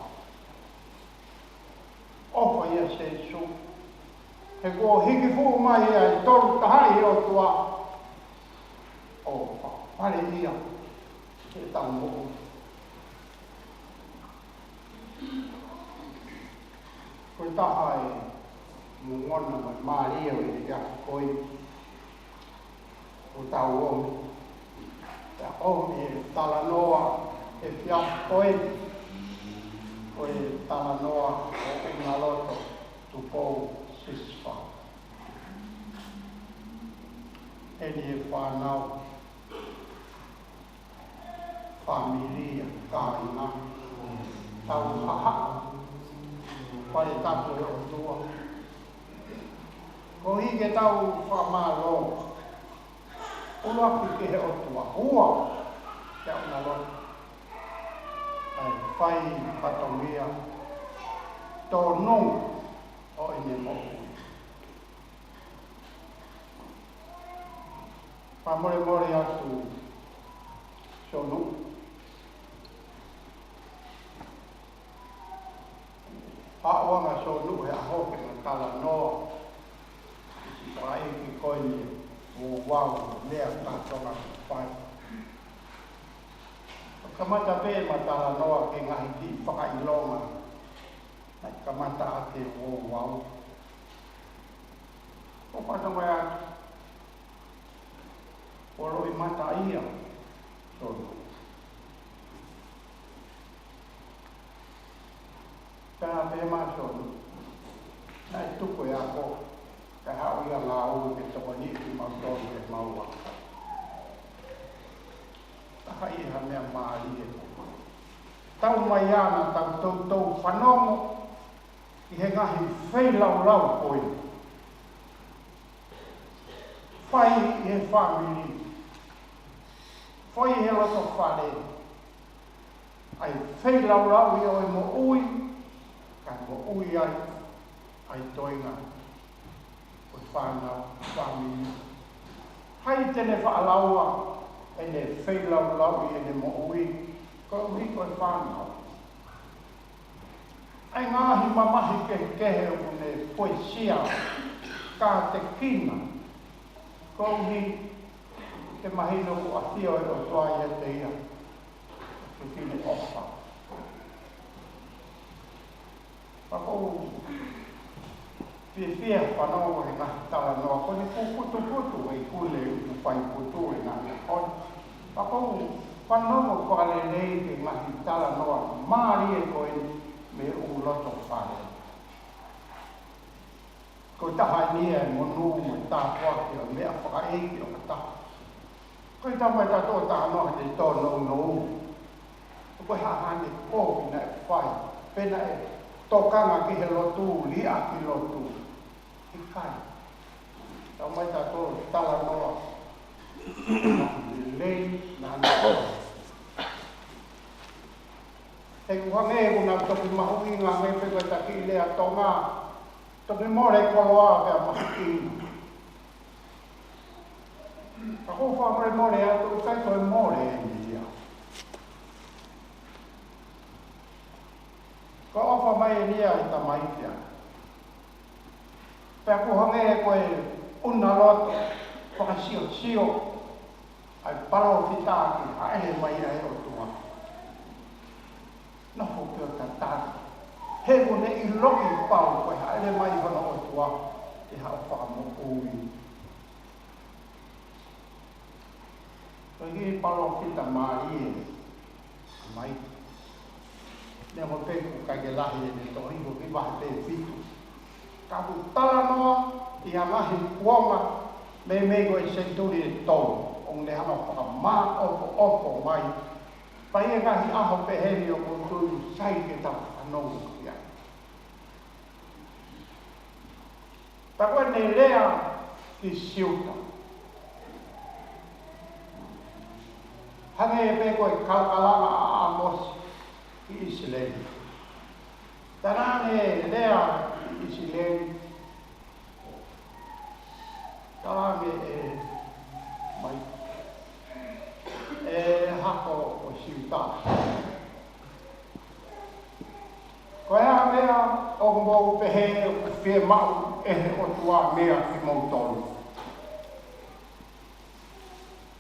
ʻOfa ia Sīsū. He kuo hiki fuʻu mai ʻa e Tolu Tahaʻi ʻOtua. ʻO fale ia ke tau moʻui. Ko e taha e mongona mālie ʻo e efiafi ko eni ʻoku tau ʻomi. Pea ʻomi e talanoa he efiafi ko eni, ko e talanoa ʻo ʻUnaloto Tupou Sisifau. Eni e fānau, fāmili, kāinga, tau haʻahaʻa, fale tapu he ʻOtua. Koeʻuhi ke tau fakamālō, ʻuluaki ki he ʻOtua, ua, kia ʻUnaloto, ʻa e fai fatongia, tōnunga ʻo ʻene moʻui. Fakamolemole atu Sonu. Haʻu ange Sonu he ʻaho ke ma talanoa. Siʻi fai ki koe ni, ʻo vau, lea ka tonga fai. Kamata pē ma talanoa ki he ngaahi kiʻi fakaʻilonga naʻe kamata ʻaki ʻo vau. ʻO fatongia atu, ʻo loʻimata ia, Sonu. Pea pehē mai Sonu, naʻe tuku e ako, kae haʻu ia ngāue ke tokoniʻi kimautolu ʻe maua. Taha ia ha meʻa mālie. Taumaiā naʻa tau toutou fanongo ʻi he ngaahi feilaulau ko ē. Fai ʻi he fāmili. Fai ʻi he loto fale. ʻA e feilaulau ia ʻo e moʻui, kae moʻui ai ʻa e toenga ʻo e fānau, fāmili. Hai te ne fakalaua ʻene feilaulau ʻi heʻene moʻui, koeʻuhi ko e fānau. ʻA e ngaahi mamahi kehekehe ʻoku ne puesia, kātekina, koeʻuhi ke mahino ʻoku ʻafio e ʻOtua ʻiate ia, ke fili ʻofa. Pea ʻoku ou fiefia fanongo he ngaahi talanoa, ko eni kuo putuputu ʻe Kune ʻUtufaiputu ʻi he ngaahi ʻaho ni. Pea ʻoku ou fanongo fakalelei ki he ngaahi talanoa mālie ko eni mei he ʻū loto fale. Ko e taha eni ia e monū mo e tāpuaki ʻo e meʻa fakaʻeiki ʻo e taha. Ko e tama e tato taha noa he tōnounou. Ko e hā haʻane kovi naʻe fai, pe naʻe tokanga ki he lotu, liʻaki lotu. ʻIkai. Tau mai tato talanoa. Lelei, naʻa na. He ʻoku hangē ʻoku nau toki mahuʻinga ange pē ko e taki lea Tonga. Toki mole koloa pea mahuʻinga. Ka ʻoku ou fakamolemole atu, ʻikai ko e mole eni ia. Ko e ʻofa mai eni ia ʻa e Tamai kia. Pea ʻoku hangē ko e ʻuna loto, fakasiosio, ʻa e palōfita ki he hāʻele mai ʻa e ʻOtua. Nofo pē ʻo tatali. He ʻoku ne ʻiloʻi pau ko e hāʻele mai hono ʻOtua ʻi haʻo fakamoʻui. Ko e kiʻi palōfita mālie mai. Neongo pē ʻoku ʻikai ke lahi ʻene tohi, ko e kiʻi vahe pē ʻe fitu. Ka ʻoku talanoa ʻi he ngaahi kuonga meimei ko e senituli ʻe tolu, ʻoku ne hanga ʻo fakamāʻopoʻopo mai. Pea ʻi he ngaahi ʻaho pehē ni ʻoku ou tui sai ke tau fanongo ki ai. Pea ko ʻene lea ki Siuta. Hangē pē ko e kalakalanga ʻa ʻĀmosi ki ʻIsileli. Talaange ʻene lea ki ʻIsileli. Talaange ʻe mai. ʻE hako ʻo Siuta. Ko e hā e meʻa ʻoku mou pehē ʻoku fiemaʻu ʻe he ʻOtua meia kimoutolu?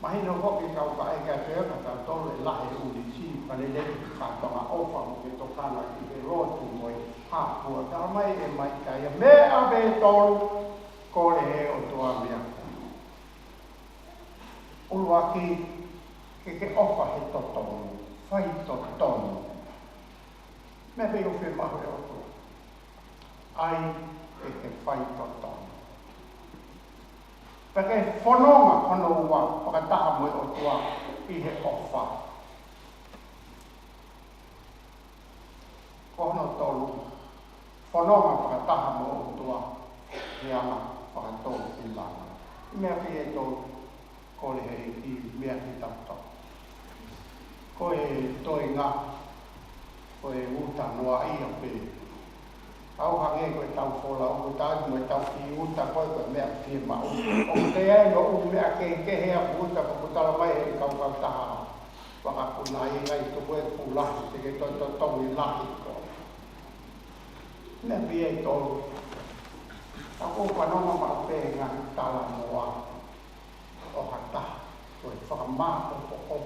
Mahino foki kau ka ʻeke atu ia kia tautolu ʻe lahi e ʻulisi, ka lelei ka Tonga ʻofa mo ke tokanga ki he lotu mo e hāpua. Tala mai ʻe Maika ia meʻa pē ʻe tolu kole ʻe he ʻOtua meia. ʻUluaki, ke ke ʻofa he totonu, faitotonu. Meʻa pē ʻoku fiemaʻu ʻe he ʻOtua. ʻAi ke ke faitotonu. Pea ke fononga hono ua fakataha mo e ʻOtua ʻi he ʻofa. Ko hono tolu, fononga fakataha mo e ʻOtua he anga fakatōkilalo. Meʻa pē ʻe tolu, kole ʻe he ʻEiki meia kitautolu. Ko e toenga, ko e uta noaʻia pē. ʻOku hangē ko e tau folau, ko e tau mo e tau ki uta, ko e, ko e meʻa fiemaʻu. ʻOku te ai mo ʻū meʻa kehekehe ʻa uta, ko e tala mai ʻe he kau kautaha. Fakapuna ʻi he ngaahi tuku e pula, te ke toe totongi lahi ko. Meʻa pē ʻe tolu. ʻOku ou fanongo maʻu pē he ngaahi talanoa ʻo ha taha, ko e fakamāʻopoʻopo.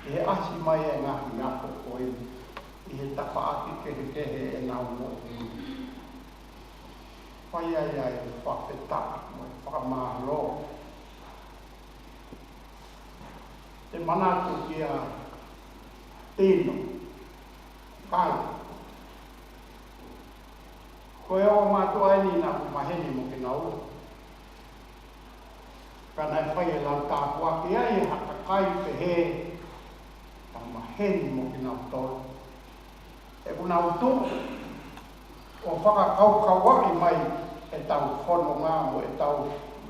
ʻI he ʻasi mai e ngaahi ako ko eni, ʻi he tafaʻaki kehekehe ʻenau moʻui. Fai ai ʻa e fakafetaʻi mo e fakamālō. Te manatu kia Tino. Kai. Ko e ongo mātuʻa eni naʻa ku maheni mo kinaua. Ka naʻe fai e lau tāpuaki ai ʻe ha kakai pehē, tau maheni mo kinautolu. ʻOku nau tuʻu ʻo fakakaukauaʻi mai ʻetau fononga mo ʻetau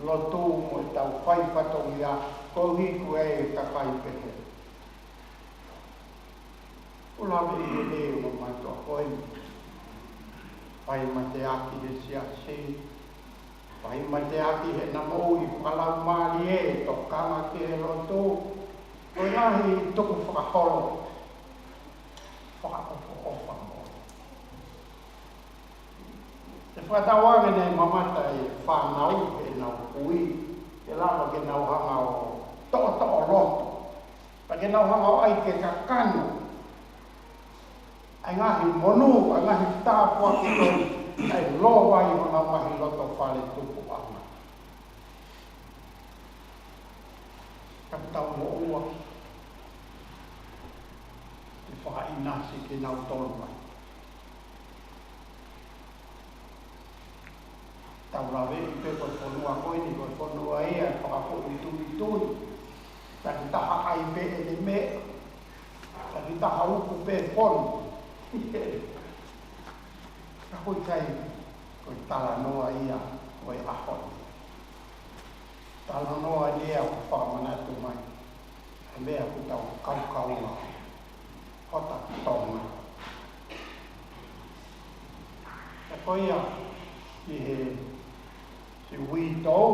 lotu mo ʻetau fai fatongia koeʻuhi ko e kakai pehē. ʻOku lave ʻi he leo mo mātuʻa ko eni. Fai mateaki he siasi. Fai mateaki heʻena moʻui fakalaumālie, tokanga ki he lotu, ko e ngaahi tukufakaholo fakaʻofoʻofa moʻoni. ʻE fakatauange naʻe mamata e fānau heʻenau kui, ke lava ke nau hanga ʻo toʻotoʻo loto, pea ke nau hanga ʻo ʻai ke kakano ʻa e ngaahi monū, ʻa e ngaahi tāpuaki ko ē naʻe lōvai honau ngaahi loto fale tupuʻanga. Ka tau moʻua ke fakaʻinasi kinautolu mai. Tau laveʻi pē ko e fonua ko eni, ko e fonua ia ʻe fakafoʻituitui. Takitaha ʻai pē ʻene meʻa. Takitaha uku pē fonu. Ka ko e kai, ko e talanoa ia ʻo e ʻaho ni. Talanoa ia ʻoku fakamanatu mai ʻa e meʻa ʻoku tau kaukaua hota Tonga. Pea ko ia ʻi he siʻi uitou,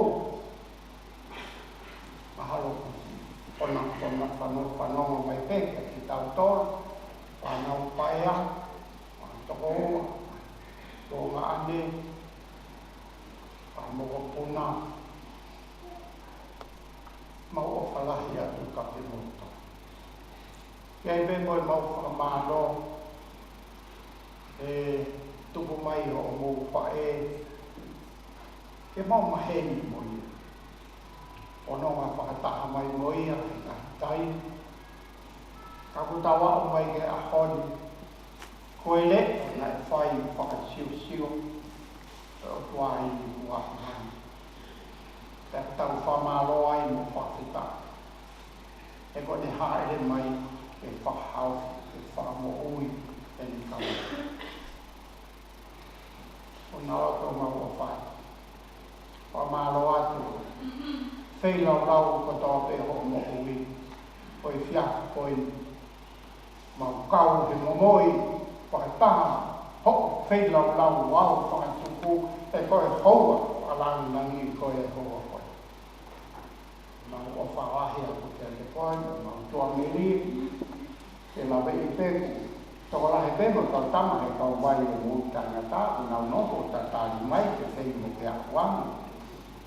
mahalo ko e fana-, fana-, fano-, fanongo mai pē kiate kitautolu, fānau paea, fānau tokoua, tuongaʻane, fānau mokopuna, mau ʻofa lahi atu kiate kimoutolu. Ke ʻai pē mo e mau fakamālō he tuku mai hoʻomou faʻē, ke mau maheni mo ia. Fononga fakataha mai mo ia he ngaahi taimi. Ka kuo tau aʻu mai ki he ʻaho ni, ko e leʻo naʻe fai fakasiosio ʻe he ʻOtua ʻi Nuʻukamea. Pea tau fakamālō ai mo fakafetaʻi. He ko ʻene hāʻele mai ke fakahau, ke fakamoʻui ʻene kaungā. ʻOku ou loto mau ʻofa atu. Fakamālō atu. Feilaulau kotoa pē hoʻo moʻui. Ko e efiafi ko eni, mau kau he momoi fakataha hoʻo feilaulau ʻoku fakatupu, he ko e houa ʻa e lāngilangi ko e houa ko ē. Mau ʻofa lahi atu kiate koe, mau tuʻa meli, ke laveʻi pē ʻoku tokolahi pē mo e kau tama he kau vai ʻo e moʻui taʻengata, ʻoku nau nofo ʻo tatali mai ke fai mo ke aʻu ange.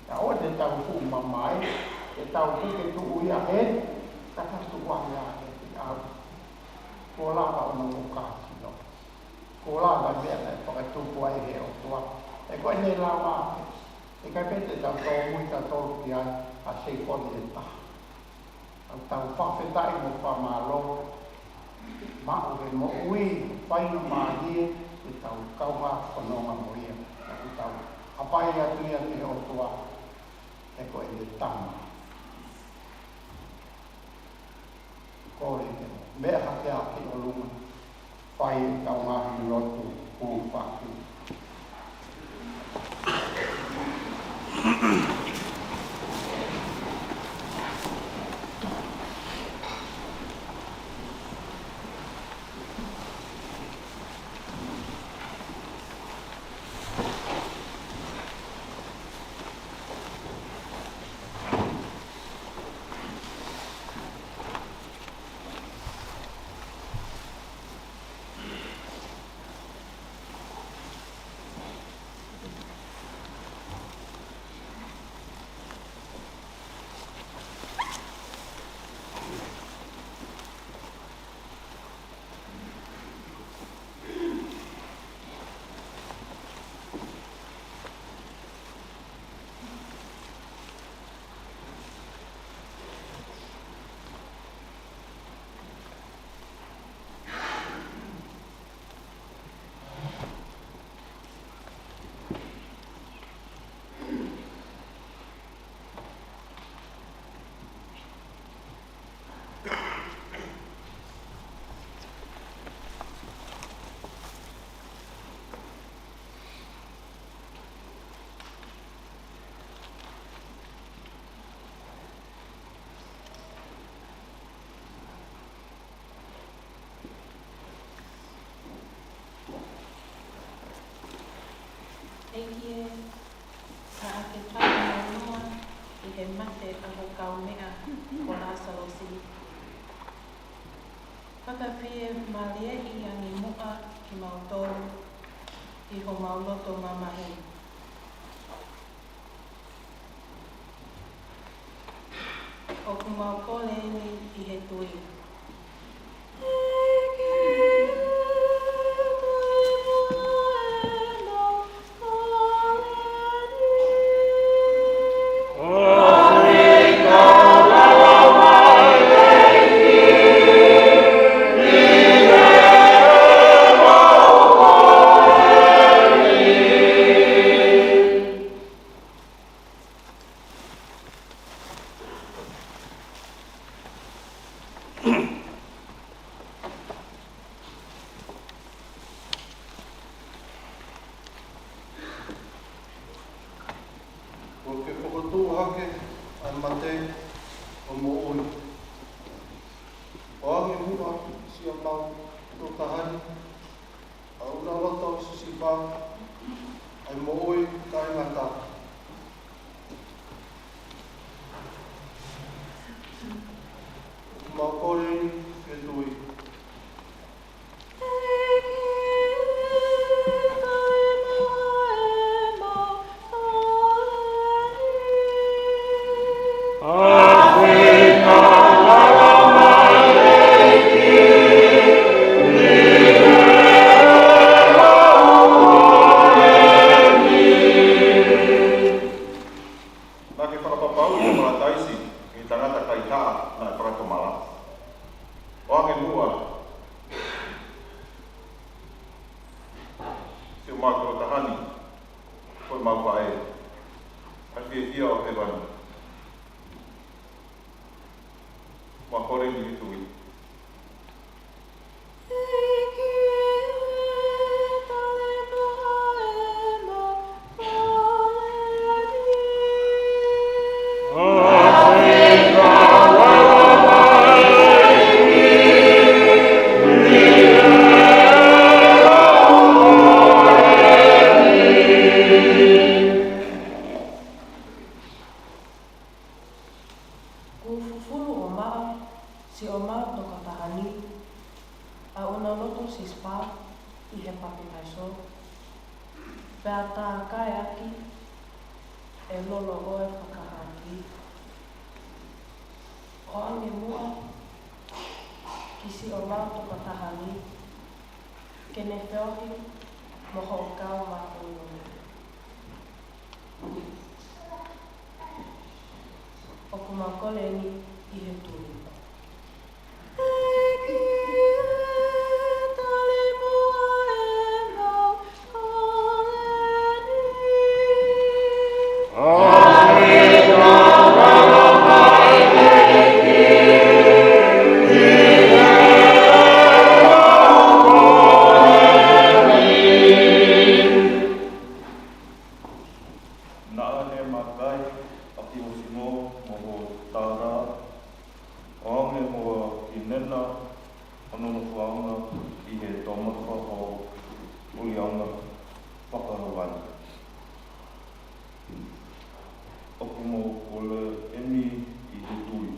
Ka ʻoua te tau fuʻu mamae, te tau tuku ke tuʻu ia heni, ka tau tuku ange ia heni au. Kuo lava ʻo nau ʻoka sino. Kuo lava meʻa naʻe fakatupu ai he ʻOtua. He ko ʻene lava, ʻe ʻikai pē te tau tōmui tautolu ki ai ha sekoni ʻe taha. Tau tau fakafetaʻi mo fakamālō. Maʻu he moʻui, faingamālie, ke tau kaungā fononga mo ia. Ka ʻoku tau hapai atu ia ki he ʻOtua, he ko ʻene tama. Kole ke meʻa hake ʻaki ʻolunga, fai ʻetau ngaahi lotu kū paki. ʻa ho kaumeʻa ko Lāsalosi. Fakafiemālieʻi angi muʻa kimautolu ʻi homau loto mamahi. ʻOku mau kole eni ʻi he tui. Kuo ke fokotuʻu hake ʻa e mate ʻo moʻui. ʻOange muʻa siʻomau tokotahani ʻa ʻuna loto sisipa, ʻa e moʻui taʻengata. ʻOku mau kole eni ʻi he tui. Naʻa ke fakapapauʻi ʻa Palataisi ki he tangata kaihaʻa naʻe fakatomala. ʻOange muʻa siʻomau tokotahani, ko ʻemau faʻē, ʻa e fiefia ʻo hēvani. Mau kole eni ʻi he tui. Kuo fufulu ʻo maʻa siʻomau tokotahani ʻa ʻuna loto sisipa ʻi he papitaiso, pea tā kaeʻaki ʻe lolo ʻo e fakahākí. ʻOange muʻa ki siʻomau tokotahani ke ne feohi mo hoʻo kau māʻoniʻoni. ʻOku mau kole eni ʻi he tui. Naʻa ne makai ʻa Tīmotino mo Tara, ʻoange mo Kinena hono nofoʻanga ʻi he toʻomataʻu ʻo Ulianga Fakahavani. ʻOku mau kole eni ʻi he tui.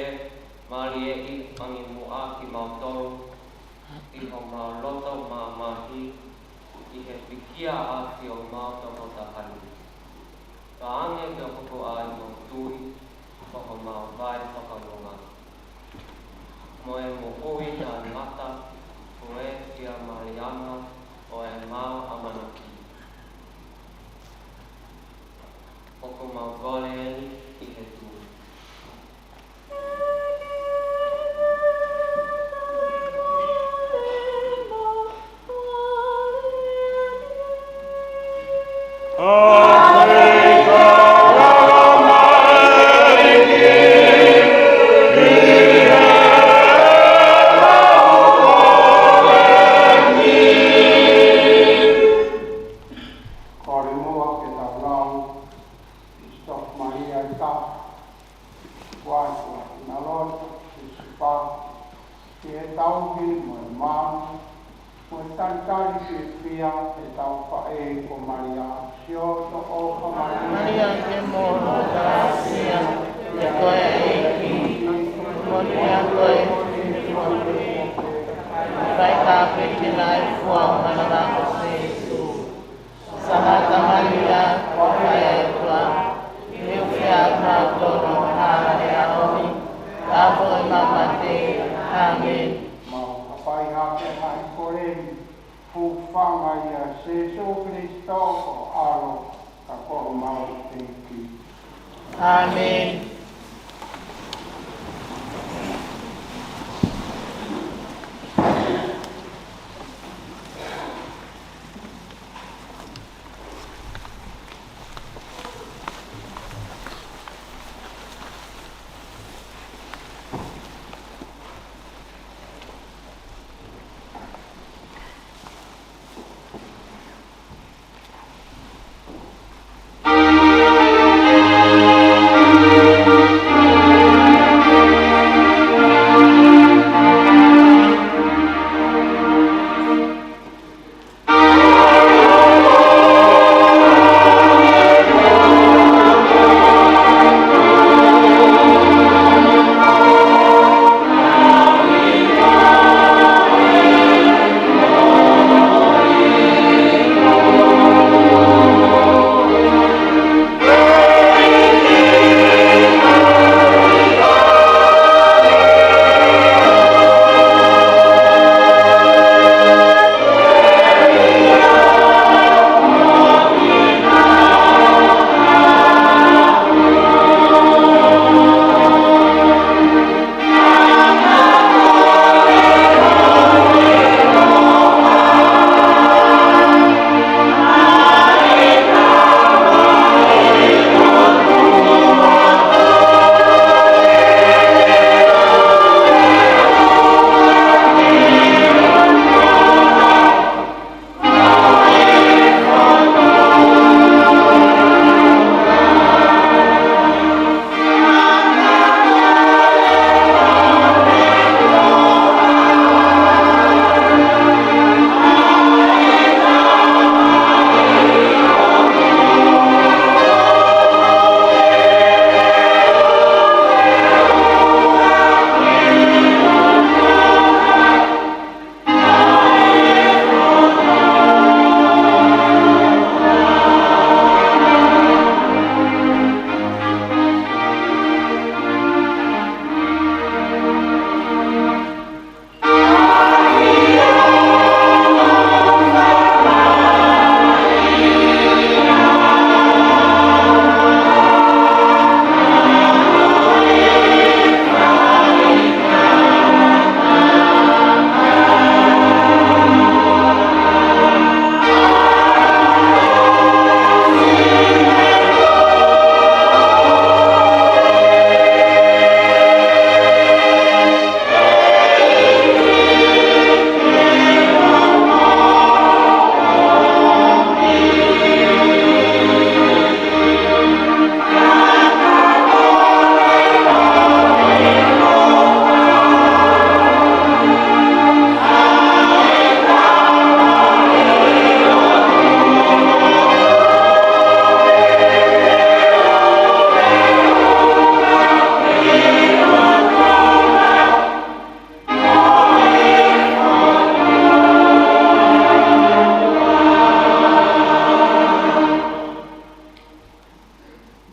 Fakafiemālieʻi angi muʻa kimautolu ʻi homau loto mamahi ʻi he pekia ʻa siʻomau tokotahani. Ka ange ke hokoʻa ʻi hoku tui ko homau vai fakalonga, mo e moʻui taʻengata, ko e fiemālie ʻo ʻemau ʻamanaki. ʻOku mau kole eni ʻi he tui. ʻi he tauhi mo e maama, mo e talitali fiefia ʻetau faʻē ko Malia, sio to o ka Malia. Malia ke mo grasia, ʻa e ʻEiki ko koe, ʻoku monūʻia koe ʻi he ngaahi fuakava pē, pea ʻoku fai tāpuekina ʻa e fua ʻo ho manava ko Sēsū. Sangata Malia, ko e faʻē ʻa e ʻOtua, ʻoua ʻe fie ʻalu ʻa mautolu ʻi he hala ʻo e ʻaho ni, ka ʻi he ʻaho ʻo ʻemau mate. ʻĀmeni. Mau hapai hake ʻa e ngaahi kole ni, hūfanga ʻia Sēsū Kilisito ko ho ʻAlo, ka ko homau ʻEiki. ʻĀmeni.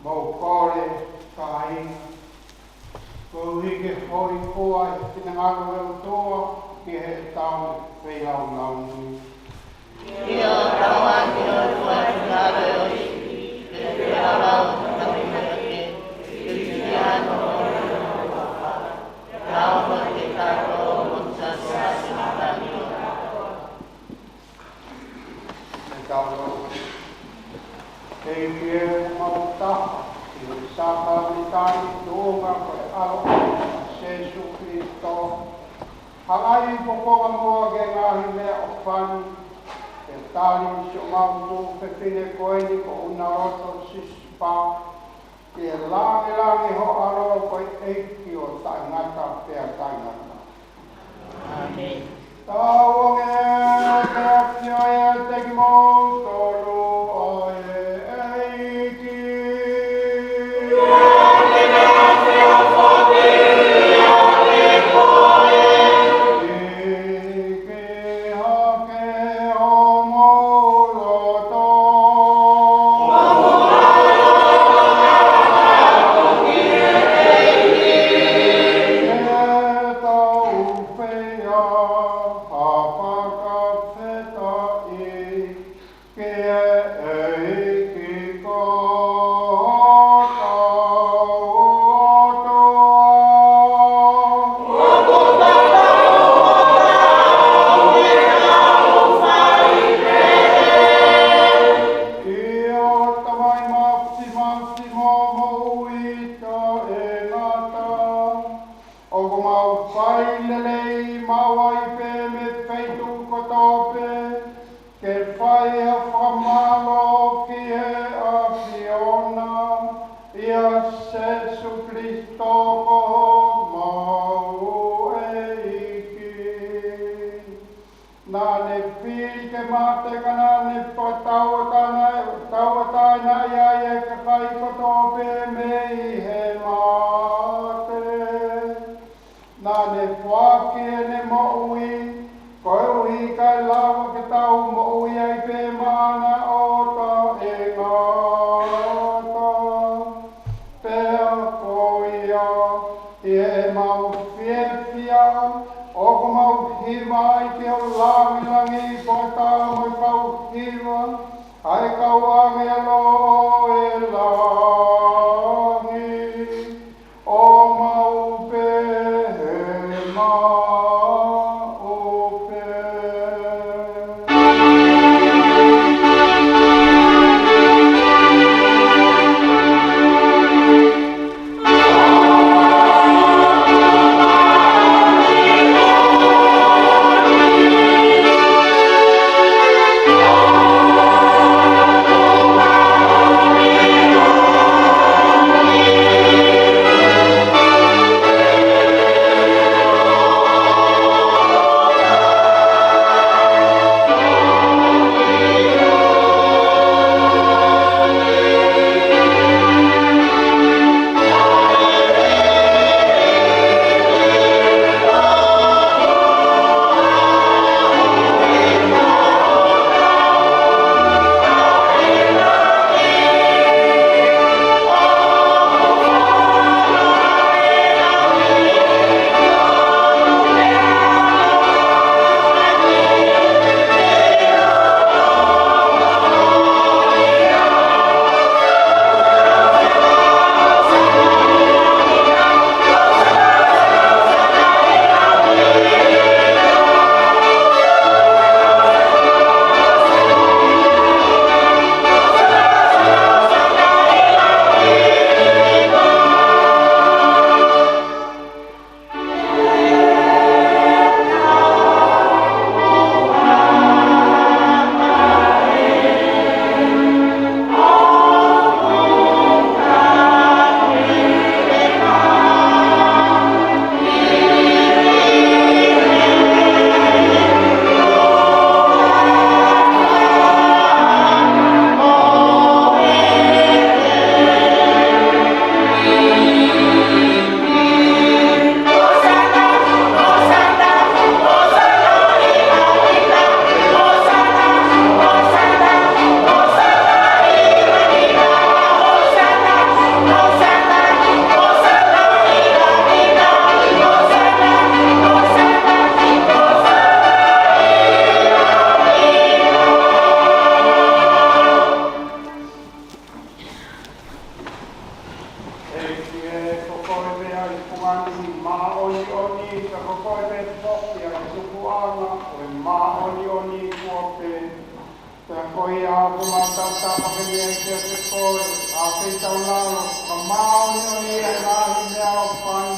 Mou kole, kāinga, koeʻuhi ke holi koā ʻa e finangalo ʻo e ʻOtua ki heʻetau feilaulau ni. ʻIo, tauange ʻe he ʻOtua ʻa e finangalo ʻo e ʻEiki, ke feilaulau ʻi hotau ʻatamai, ke liliu hono ʻAlo ʻi ho huafa, ke ʻaonga kiate kitautolu mo kitautolu ʻi he ngaahi ʻaho ni. Ke tau lotu. ʻEiki ē, ʻoku mau taha ʻi he sākalamēniti ni, tuʻunga ko e ʻAlo ʻo Sēsū Kilisito, halaʻi ʻi he pongipongi muʻa ki he ngaahi meʻaʻofa ni, ke tali siʻomau tuofefine ko eni ko ʻUnaloto Sisipa, ke lāngilangiʻi ho ʻAlo ko e ʻEiki ʻo taʻengata pea taʻengata. Tauange ke ʻafio ʻiate kimoutolu ʻa e ʻEiki. ʻIki hake homou loto. Ke tau pea ha fakafetaʻi ki he ʻEiki ko hotau ʻOtua. ʻIo Tamai Māfimafi mo Moʻui Taʻengata, ʻoku mau fai lelei maʻu ai pē mei he feituʻu kotoa pē, ke fai ha fakamālō ki he ʻAfiona, ʻia Sēsū Kalaisi ko homau ʻEiki. Naʻa ne fili ke mate ka naʻa ne fakatauʻatāina, tauʻatāinaʻi ai e kakai kotoa pē mei he mate. Naʻa ne foaki ʻene moʻui, koeʻuhi kae lava ke tau moʻui ai pē maʻana ʻo taʻengata. Pea ko ia, ʻi heʻemau fiefia, ʻoku mau hiva ai ki ho langilangi, ko e tama mo e kau hiva ʻa e kau ʻāngelo ʻo e langi, ʻo mau pehē maʻu pē. ʻEiki ē, ko koe pē ʻa e fungani māʻoniʻoni, ka ko koe pē foki ʻa e tupuʻanga ʻo e māʻoniʻoni kuo pē. Pea ko ia ʻoku mau tautapa ke meʻa kiate koe, ʻa e feitaulalo, ka māʻoniʻoni ʻa e ngaahi meʻa ʻoku fai,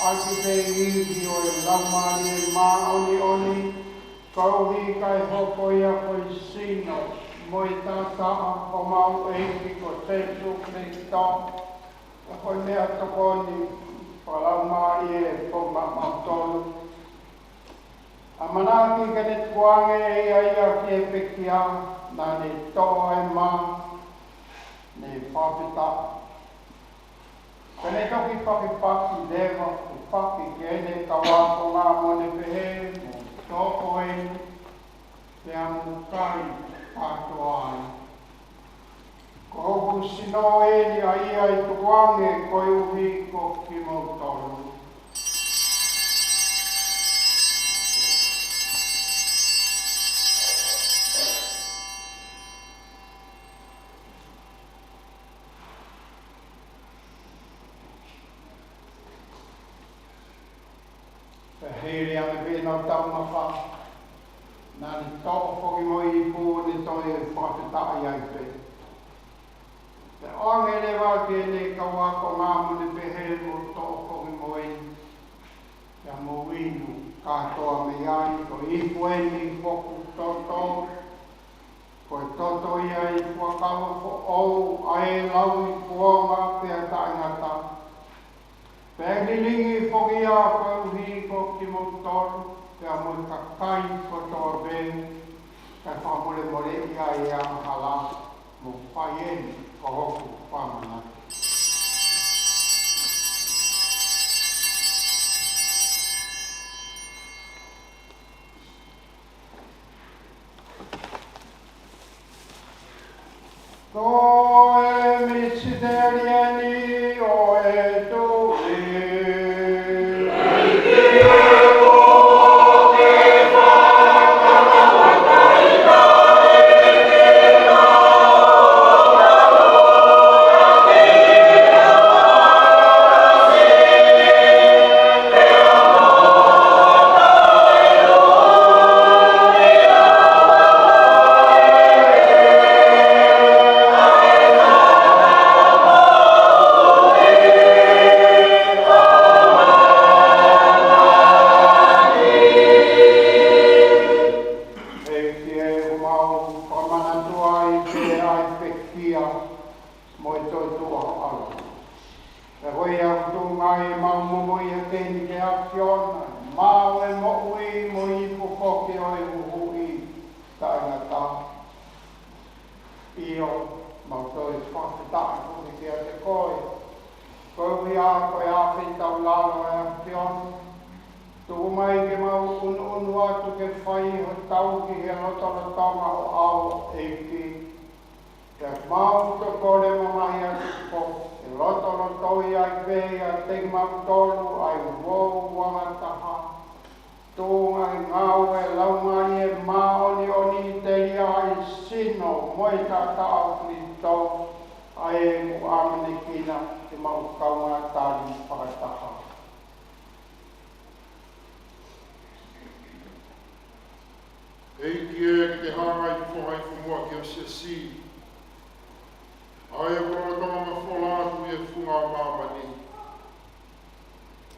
ʻaki pē ʻa e ivi ʻo e Laumālie Māʻoniʻoni, koeʻuhi kae hoko ia ko e sino mo e taʻataʻa ʻo homau ʻEiki ko Sēsū Kalaisi. Ka ko e meʻatokoni fakalaumālie ē, ko mautolu. ʻAmanaki ke ne tukuange ʻe ia ia ki he pekia, naʻa ne toʻo ʻa e mā, ne fakafetaʻi. Pea ne toki fakifaki leva, ʻo faki ki heʻene kau ākonga mo ne pehē, Mou toʻo eni, pea mou kai kātoa ai. Ko hoku sino eni ʻa ia ʻe tukuange koeʻuhi ko kimoutolu. Pea hili ange pē ʻenau taumafa, naʻa ne toʻo foki mo e ipu, ne toe fakafetaʻi ai pē. Pea ʻoange leva ki heʻene kau ākonga mo ne pehē, Mou toʻo foki mo eni, pea mou inu kātoa mei ai, ko e ipu eni ʻi hoku toto, ko e toto ia ʻo e fuakava foʻou, ʻa ia ʻe lauikuonga pea taʻengata, pea ʻe lilingi foki ia koeʻuhi ko kimoutolu, pea mo e kakai kotoa pē, kae fakamolemoleʻi ai ʻa e angahala. Mou fai eni ko hoku fakamanatu. Ko e misiteli eni ʻo e tuʻi. ʻEiki ē, ʻoku mau fakamanatu ai pē ʻa e pekia mo e toetuʻu ʻa ho ʻAlo. Pea ko ia ʻoku tuʻunga ai ʻemau momoi ʻa e tēniti ʻa e ʻAfiona, maʻu e moʻui mo e ipu foki ʻo e huhuʻi taʻengata. ʻIo, mau toe fakafetaʻi foki kiate koe, koeʻuhi ko e afe taulalo ʻa e ʻAfiona. Tuku mai ke mau ʻunuʻunu atu ke fai hotau ki he lotolotonga ʻo ʻAlo, ʻEiki. Pea mau toe kole mamahi atu ko e lotoloto ia ʻi pē ia ʻiate kimautolu ʻa e uouangataha. Tuʻunga ʻi he ngāue laumālie māʻoniʻoni telia ʻa e sino mo e taʻataʻa ʻo Kalaisi, ʻa ē ʻoku ʻamanekina ke mau kaungā tali fakataha. ʻEiki ē, ke ke hanga ʻi he foha ʻi he fonua ki ho siasi, ʻa ē ʻoku lolotonga mafola atu ʻi he funga ʻo māmani.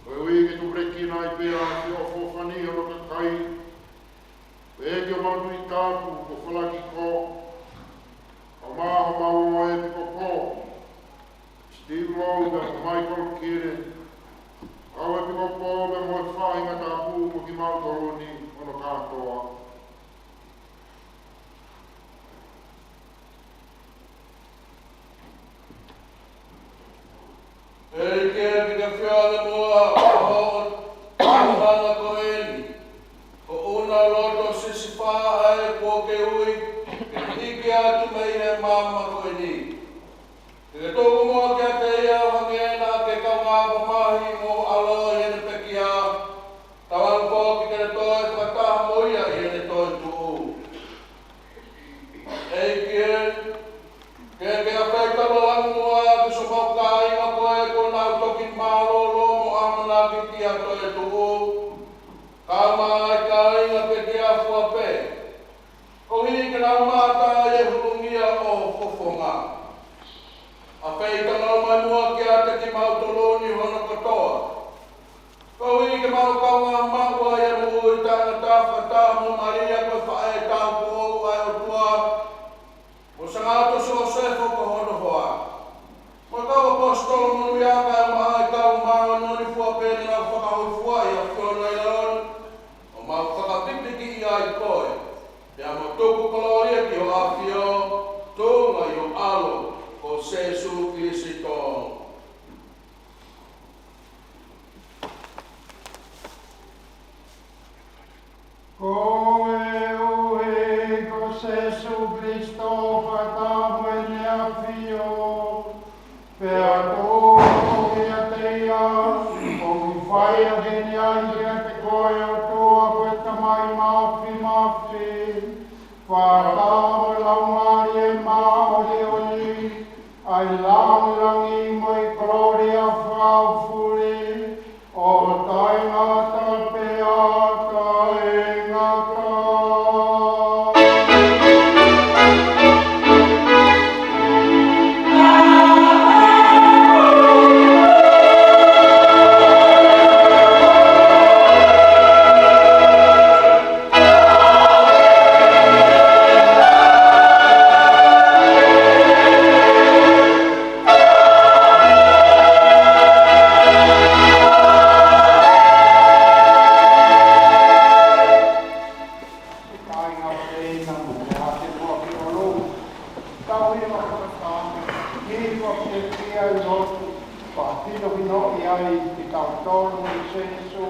Koeʻuhi ke tupulekina ai pē ʻa e ʻofeʻofani ʻo hono kakai, pea ʻEiki ʻoku mau tui tapu kuo falaki koe, ʻo maʻu homau ongo ʻepikopō, Steve Lowe pea mo Michael Kire, kau ʻepikopō pea mo e faʻahinga tapu ko kimautolu ni hono kātoa. ʻEiki ē, ke ke ʻafio ʻi muʻa ʻo hoʻo ʻAfio ko eni, ʻo ʻunuʻunu loto sisifa ʻa ē kuo ke ui ke hiki atu mei he maama ko eni. Ke ke tuku muʻa kiate ia ʻo hangē naʻa ke kaungā mamahi mo ho ʻAlo ʻi heʻene pekia, tautefito ke ke toe fakataha mo ia ʻi heʻene toetuʻu. ʻEiki ē, ke ke ʻafeitaulalo muʻa ki siʻomau kāinga ko ē kuo nau toki mālōlō mo ʻamanaki ki ha toetuʻu, kae ʻumaʻā e kāinga pekia fua pē, koeʻuhi ke nau mamata ʻi he hulungia ʻo ho fofonga. ʻAfeitaulalo mai muʻa kiate kimautolu ni hono kotoa, koeʻuhi ke mau kaungā maʻu ʻa e moʻui taʻengata fakataha mo Malia ko e faʻē taupoʻou ʻa e ʻOtua, mo Sangata Siosefo ko hono hoa, mo e kau ʻaposetolo monūʻia, kae ʻumaʻā e kau māʻoniʻoni fua pē ne nau fakahōifua ʻi he ʻAfiona ʻi he ʻaho ni, ʻo mau fakafetaʻi ai koe, pea mo tuku kolōlia ki ho ʻAfio, tuʻunga ʻi ho ʻAlo ko Sēsū Kilisito. Koeʻuhi ko Sēsū Kilisito, fakataha mo ʻEne ʻAfio, pea tuʻu kotoa kiate ia, ʻoku fai ʻaki ʻEne ʻAlo kiate koe, ʻOtua ko e Tamai Māfimafi, fakataha mo e Laumālie Māʻoniʻoni, ʻa e lāngilangi mo e kolōlia fakaofuli, ʻo taʻengata pea taʻengata. Fakahinohinoʻi ai kitautolu ʻe Sēsū.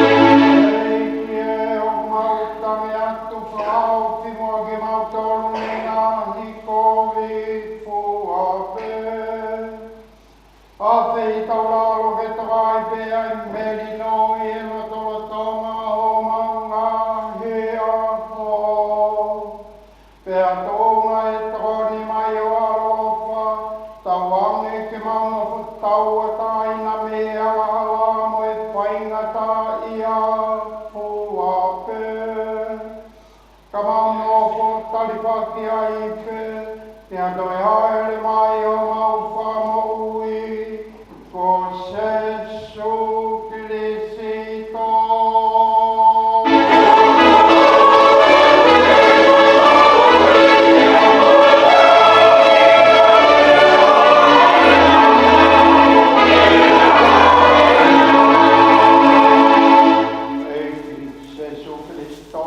ʻEiki ē, ʻoku mau tangi atu fakaʻosi muʻa kimautolu mei he ngaahi kovi fua pē. ʻAfeʻi taulalo ke tokaipe ai melino ʻi he lotolotonga ʻo homau ngaahi ʻaho. Pea tuʻunga e tokoni mai ʻo e ʻaloʻofa, tauange ke mau nofo tauʻatāina mei he angahala mo e faingataʻaʻia fua pē. Ka mau nofo talifaki ai pē ki he toe hāʻele mai ʻo homau Fakamoʻui ko Sēsū Kilisito. ʻEiki Sēsū Kilisito,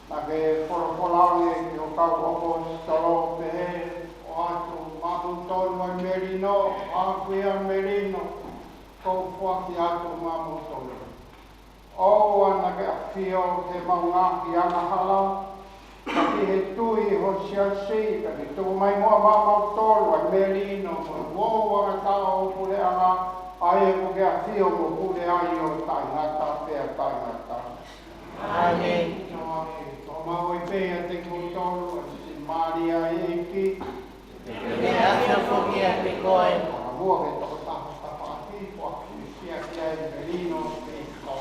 naʻa ke folofola ange ki ho kau ʻaposetolo ʻo pehē, ʻOatu maʻamoutolu ʻa e melino, ʻa e melino kuo u foaki atu maʻamoutolu. ʻOua naʻa ke ʻafio he mau ngaahi angahala, ka ki he tui ho siasi, ka ke tuku mai muʻa maʻamoutolu ʻa e melino mo e uouangataʻa ʻo e puleʻanga, ʻa ia ʻoku ke ʻafio mo pule ai ʻo taʻengata pea taʻengata. ʻĀmeni. Tō ake, tō maʻu ai pē ʻiate kimoutolu ʻa e Siasi Maʻalia ʻEiki. Ke ne ʻafio foki ʻiate koe. Ka muʻa ke tokotaha tafaʻaki, ko e Ekalesia ki ai melino pē ko.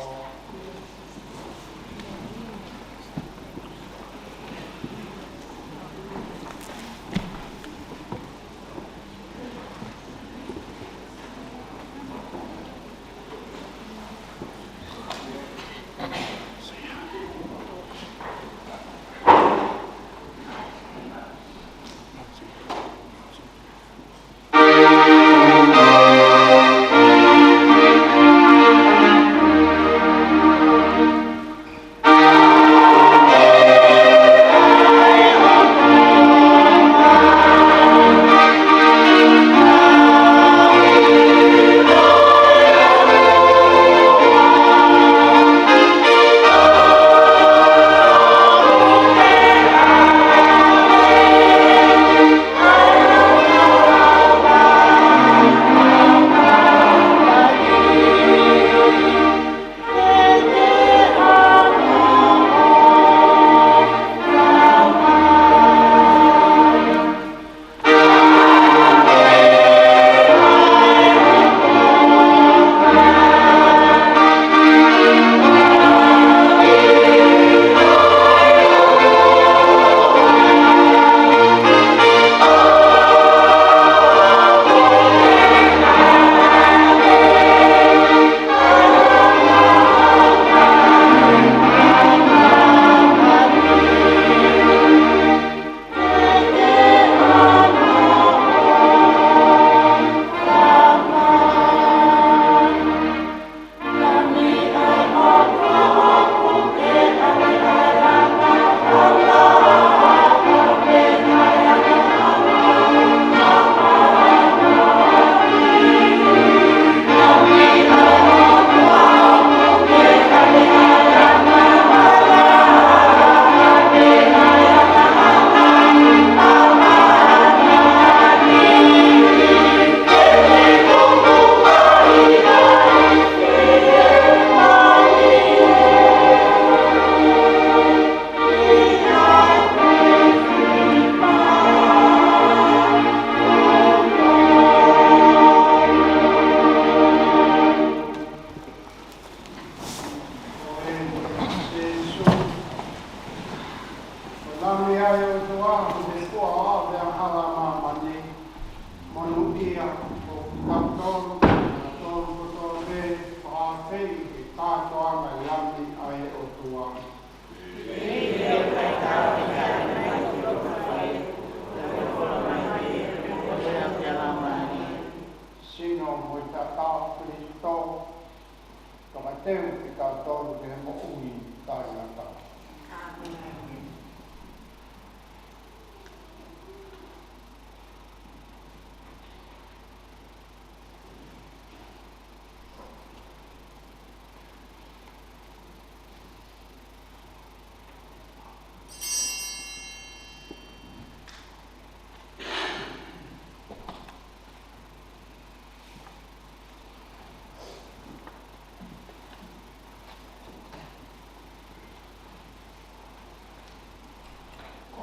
Naʻa mei ai ʻOtua, ʻa e ʻOtua ʻo e hala ʻo māmani, monūʻia ʻa kitautolu, kitautolu kotoa pē, pea pehē ki he kātoanga ʻo e Lami ʻa e ʻOtua. Sino mo e tatau ʻa Kalaisi, tokateu kitautolu ki he moʻui taʻengata.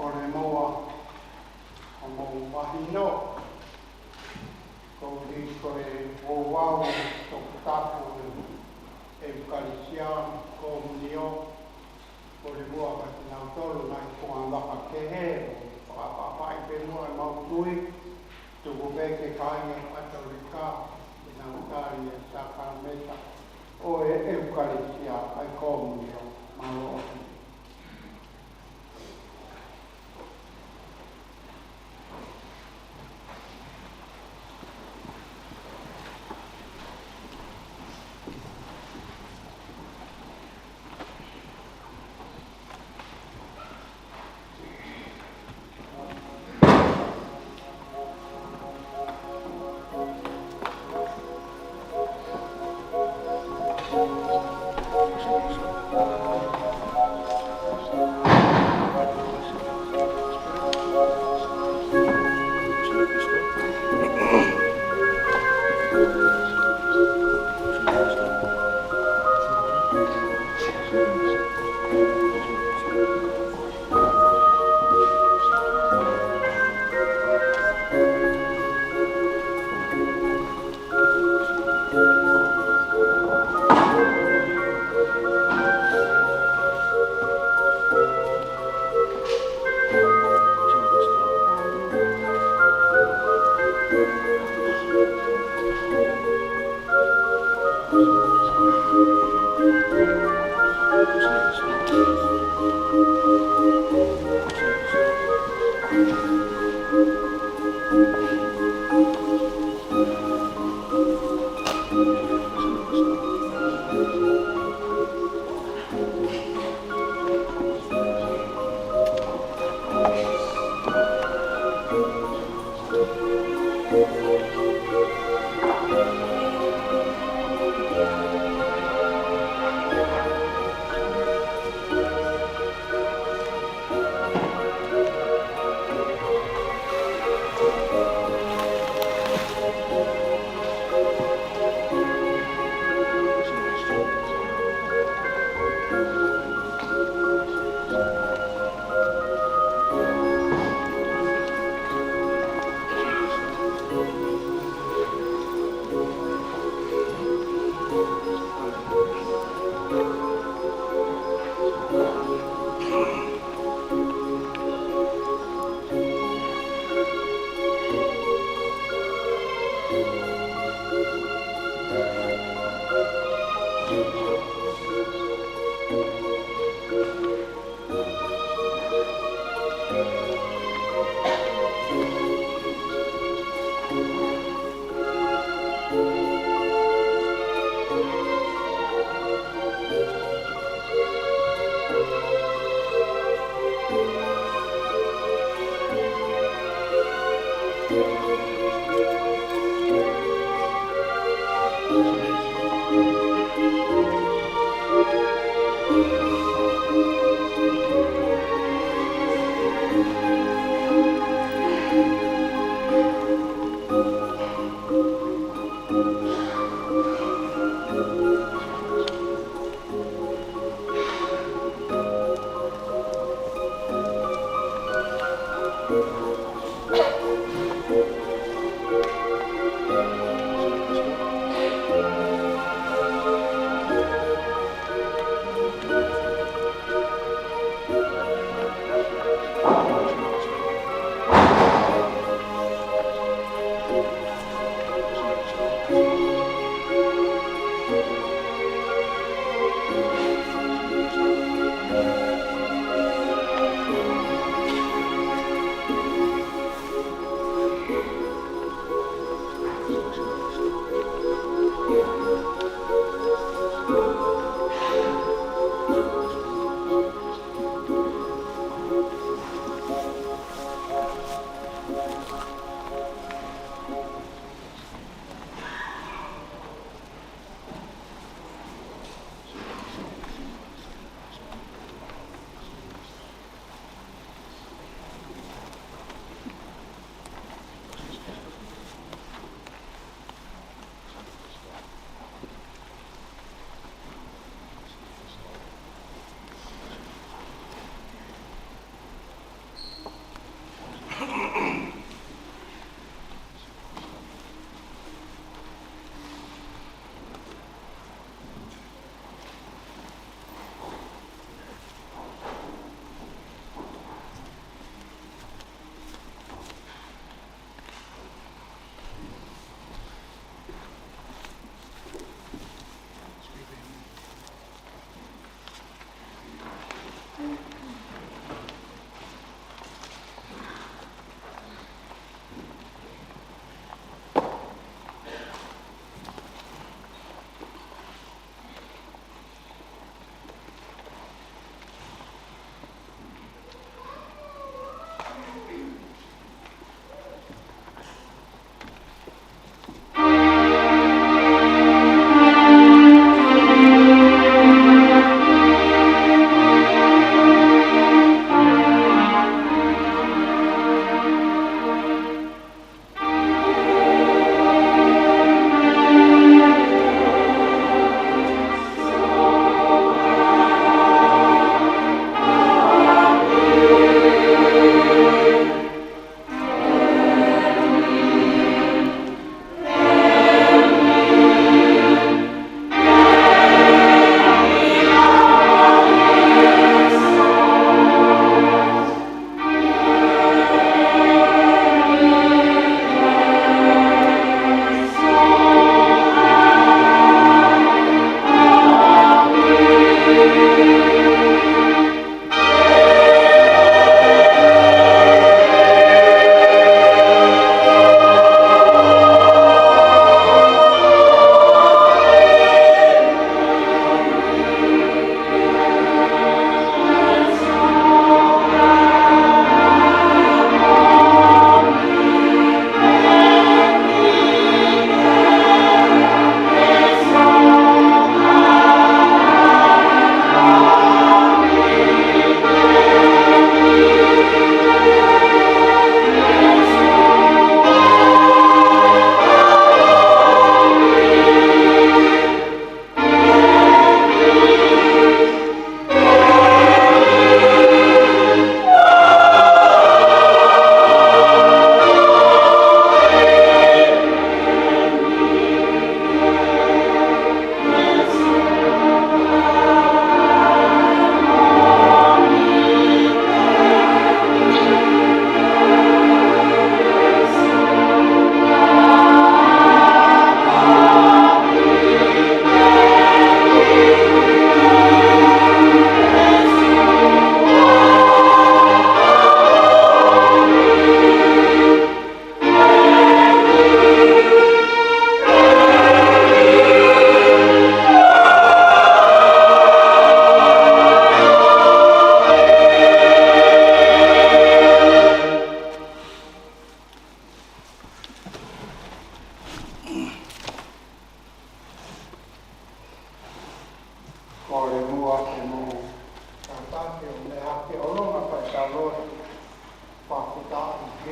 Kole muʻa hoʻomou mahino koeʻuhi ko e ouau toputapu ʻo e ʻEukalisia, Komunio. Kole muʻa kiate kinautolu naʻe ʻi he funga vaka kehe, ʻo fakaʻapaʻapaʻi pē muʻa ʻemau tui, tuku pē ki he kāinga Katolika ke nau tali ʻa e sākalamēniti ʻo e ʻEukalisia, ʻa e Komunio. Mālō.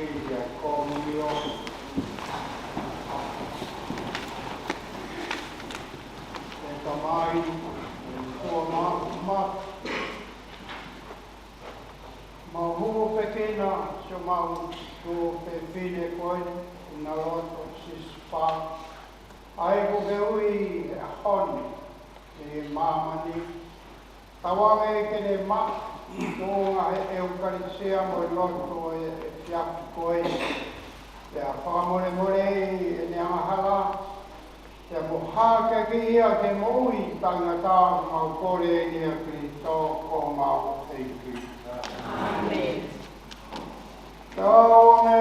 Ia ko mio. ʻE Tamai, ʻe Tamai, mau hūfekina siʻomau tuofefine ko ē, ʻi he loto Sisifā, ʻa ia ʻoku ke ui he ʻaho ni ki māmani. Tauange ke ne maʻu ʻa e ʻEukalisia mo e lotu ʻo e efiafi ko ē. Pea fakamolemoleʻi ʻene angahala, pea mo hākeakiʻi ia ke moʻui taʻengata. Mau kole ʻeni ʻia Kalaisi ko homau ʻEiki. ʻĀmeni. Tauange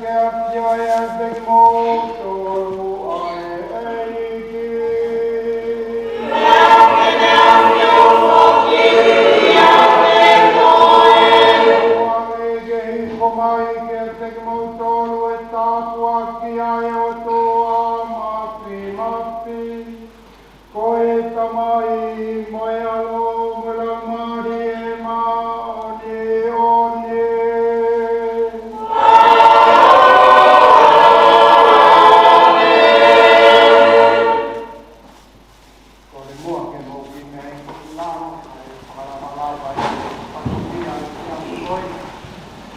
ke ʻafioʻi ʻiate kimoutolu ʻa e ʻEiki. Tauange ke hifo mai kiate kimoutolu ʻa e tāpuaki ʻa e ʻOtua Māfimafi, ko e Tamai mo e ʻAlo mo e Laumālie Māʻoniʻoni. Kole muʻa ke mou kiʻi meʻa ʻi he lalo, ʻa e fakalavalava ʻi he fatongia ʻo e siasi ko ē.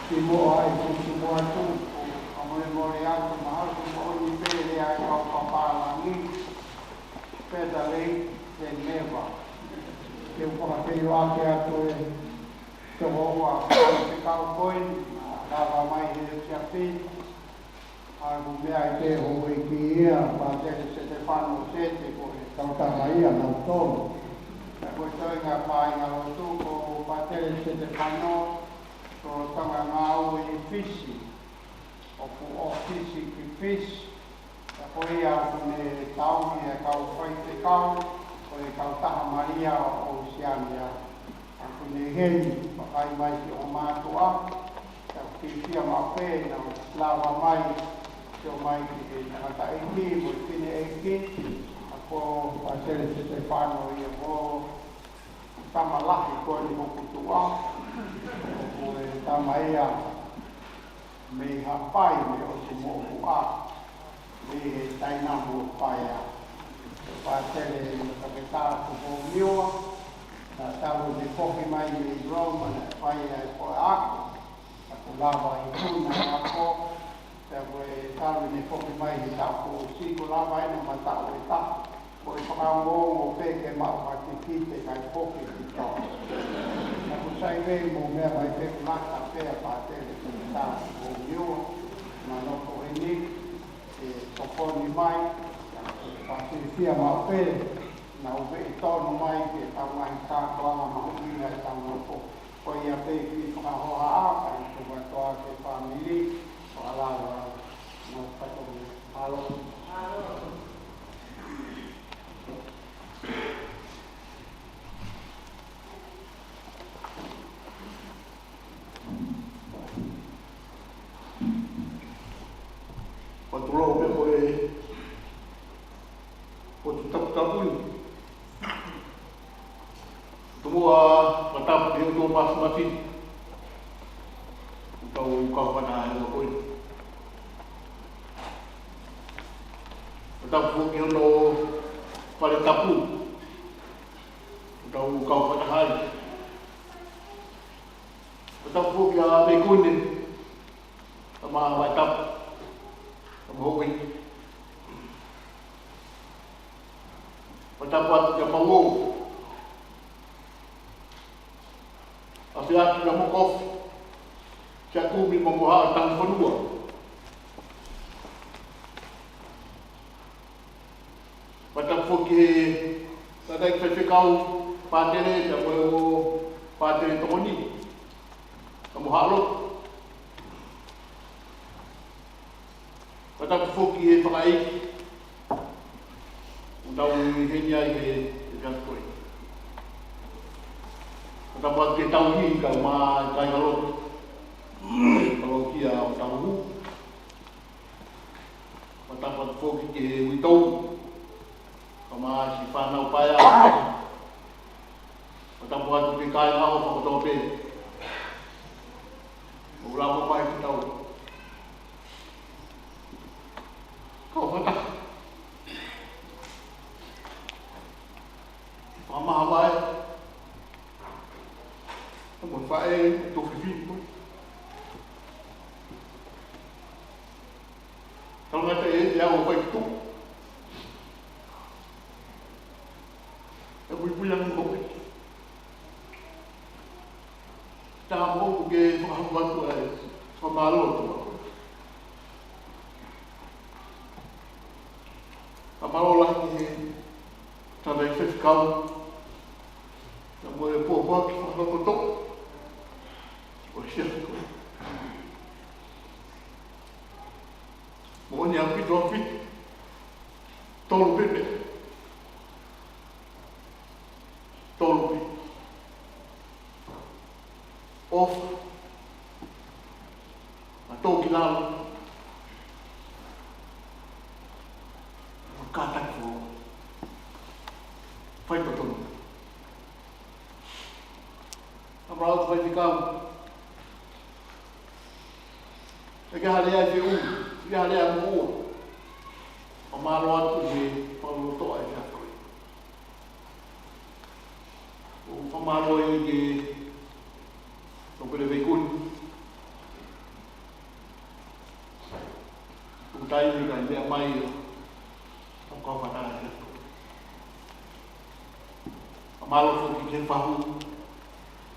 Kimuʻa ʻi he kupu muʻa atu, ʻoku fakamolemole atu, mahalo ko e moʻoni pē lea ʻa e kau papālangi. Better late than never. Te u fakafeʻiloaki atu ʻe Tohoua, ʻa e kau ko ē naʻa nau lava mai he efiafi. ʻA ʻeku meʻa ʻi he houʻeiki ia, Pātele Setefano Sete, ko e kautaha ia naʻa nau tolo. Pea ko e toenga kāingalotu ko Pātele Setefano, ko e tangata ngāue ʻi Fisi, ʻoku ʻōfisi ki Fisi. Pea ko ia ʻoku ne tauhi ʻa e kau faifekau ʻo e Kautaha Malia ʻo Ōsiania. ʻOku ne ʻi heni, vakai mai ki hoʻo mātuʻa, pea ʻoku fiefia maʻu pē naʻa nau lava mai, ʻo mai ki he tangataʻeiki mo e fineʻeiki, ʻa ko Pātele Setefano ia ko e tama lahi ko eni hoku tuʻa, ʻoku ʻi ai e tama ia mei Haʻapai, mei ʻOtu Moʻopuʻa, mei he Taina mo Paea. Pātele Toketā Tupou Miua, naʻa tau ne foki mai mei Roma, naʻe fai ai ko e ako, naʻa ku lava ʻi Tuna ako, pea ko e talu ʻene foki mai he taʻu kuo ʻosi, kuo lava ʻene mataʻu ʻe taha. Ko e fakaongoongo pē ke maʻu ha tikite kae foki ki Tonga. Naʻa ku sai pē mo meʻa mai pē kuo lata pē ʻa Pātele Toketā Tupou Miua, naʻa nau ko eni, ʻe tokoni mai, pea fiefia maʻu pē, naʻa nau veʻi tonu mai ke tau ngaahi kātoanga mahuʻinga ʻetau nofo. Ko ia pē kiʻi fakahohaʻa, kae tuku atu ā ki he fāmili, fakalava, mo fatongia. Mālō. Patulou pē ko e, ko e taputapu ni. Tomuʻa, fakatapu ki he ʻOtua Māfimafi. Ko hotau kau fakataha he ʻaho ko eni. Fakatapu foki ki hono fale tapu. Ko hotau kau fakataha ia. Fakatapu foki ki he ʻEiki ni. Tama Vaitapu. Tama Hoʻi. Fakatapu atu kia Mauo. ʻAfeaki kia Mokofi. Kia Kumi mo Mohaʻa Tangifonua. Fakatapu foki ki he tangataʻeiki faifekau, Pātele, pea mo e ongo pātele tokoni, pea mo Haʻalotu. Fakatapu foki ki he fakaʻeiki, ʻoku tau ʻi heni ai he, he efiafi ko eni. Fakatapu atu ki he tauhi kae ʻumaʻā e kāingalotu, palokia ʻo Tauhu. Fakatapu atu foki ki he uitou, kae ʻumaʻā siʻi fānau paea. Fakatapu atu ki he kāinga ʻo fakato pē. ʻOku lava mai ki tau. Ngata e, e au pai tu. E puipui ange mo e. Tā mo ke fakahoko atu ai. Fakamālō atu. Fakamālō lahi ki he tangataʻeiki faifekau. Ka mo e pōpoaki fakalototoʻa. ʻO sia ko. Moʻoni ʻaupito ʻaupito. Tolu pē pē. Tolu pē. ʻOfa. Mā tō ki lalo. Kātaki fō. Faitotonu. Fakamālō atu faifekau. ʻIkai ha lea ʻe feʻunga, ʻikai ha lea ʻe moʻua. Fakamālō atu he fakalototoʻa e fia koe. ʻO fakamālō atu ki he tokele veikuni. Tuku taimi kae meʻa mai ʻo kau fakataha. Fakamālō foki ki he fahu,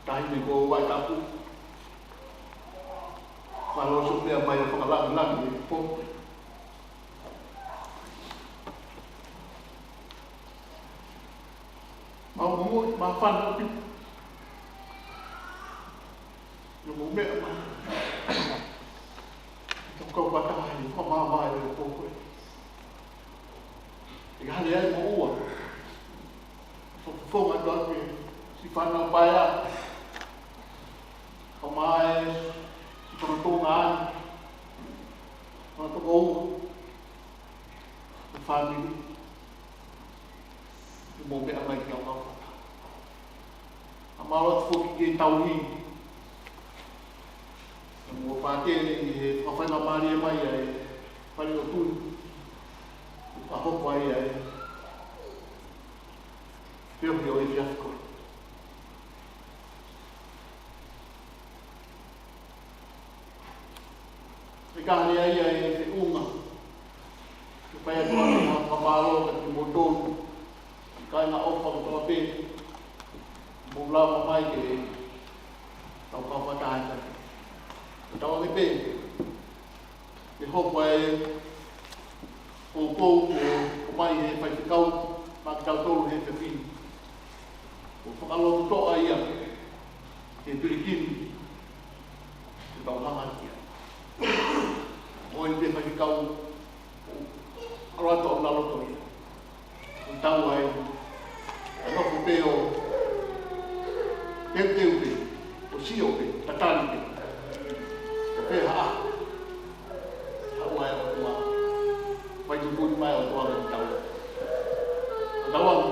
taʻahine ko Vaitapu. Fakamālō ʻosi meʻa mai ʻo fakalāngilangi e pō. Mau mo, mau fana pi. Ia mo meʻa mai. Tau kau fakataha ʻi he fakamāvae ʻo e pō ko ē. ʻIkai ha lea ʻe moʻua. Fakafofonga atu ʻa e siʻi fānau paea. Kau mai, siʻi fānau Tonga ʻa e. Fānau Tokoua. Ko e fāmili. Ia mo meʻa mai ki he kau fakataha. Fakamālō atu foki ki he tauhi. Mo pātele ʻi he fakafaingamālie mai ʻa e fale ʻo Tui. Ka hoko ai ʻa e feohi ʻo e efiafi ko ē. ʻIkai ha lea ia ʻe feʻunga. Ke fai atu ʻa e fakamālō kiate kimoutolu. Kāinga ʻofa kotoa pē. Mou lava mai ke tau kau fakataha. Ke tau ake pē. Ke hoko ai ʻo kou ko mai he faifekau, maʻa kitautolu he fefine. ʻO fakalototoʻa ia, he pilikimi, ke tau hanga ki ai. ʻO e faifekau, ʻo ʻalu atu ʻo nalo to ia. ʻO tau ai, ʻa nofo pē ʻo teuteu pē, ʻo sio pē, tatali pē. ʻO pē ha, ha ua e ʻOtua. Fai tuʻutuʻuni mai ʻOtua ke tau. ʻO tau ʻalu,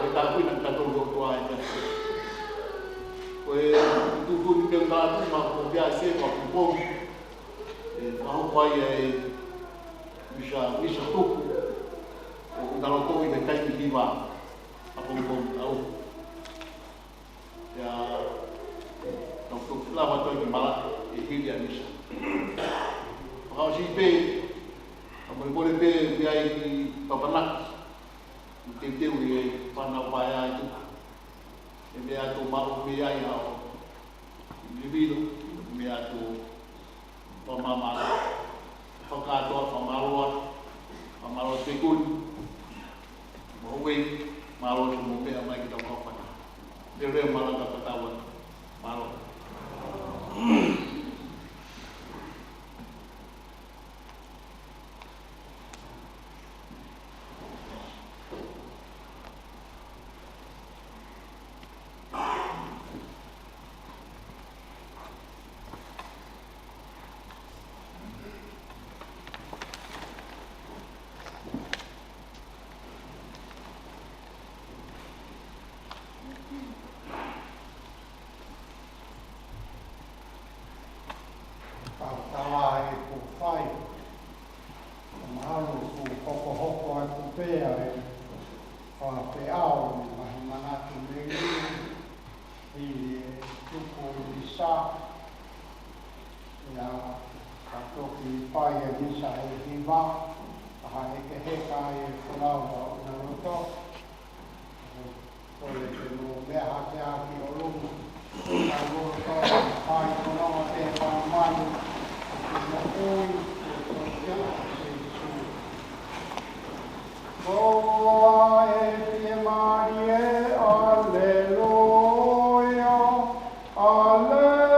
ʻo tau ina ka tau ʻOtua e. Ko e tuʻutuʻuni ke tau ma ko pia se ko kupo. ʻE fakahoko ai e misa, misa tuku. ʻO nalo to i he taimi hiva. ʻApongipongi ʻaho. ʻIa, tau tau lava atu ki Malaʻe, ʻe hili ʻa e misa. Fakaʻosi pē, kae molemole pē, meʻa ai ki Papanaki. Teuteu e fānau paea ʻi tuku. ʻE meʻa atu maʻu meʻa ai hao. Vivilo, meʻa atu Fakamāmā, fakakātoa, fakamālō, fakamālō te kuni. Mo uei, mālō mo meʻa mai ki tau kau fana. Lele mālō ka patau atu. Mālō. Tautala e kuo fai. Mahalo kuo hokohoko atu pē ʻa e fakapeau mo e ngaahi manatu mei hili e tuku ʻo e misa. ʻIa, ka Toki fai e misa he hiva, ʻa e hekeheka ʻa e folau ʻa ʻUnaloto. Ko e te mo meʻa hake ʻaki ʻo luma. Ka loto, fai ko lava te pa manu, te mo ui, ko e ko te a Sīsū. Ko e fiemālie, aleluia. Aleluia.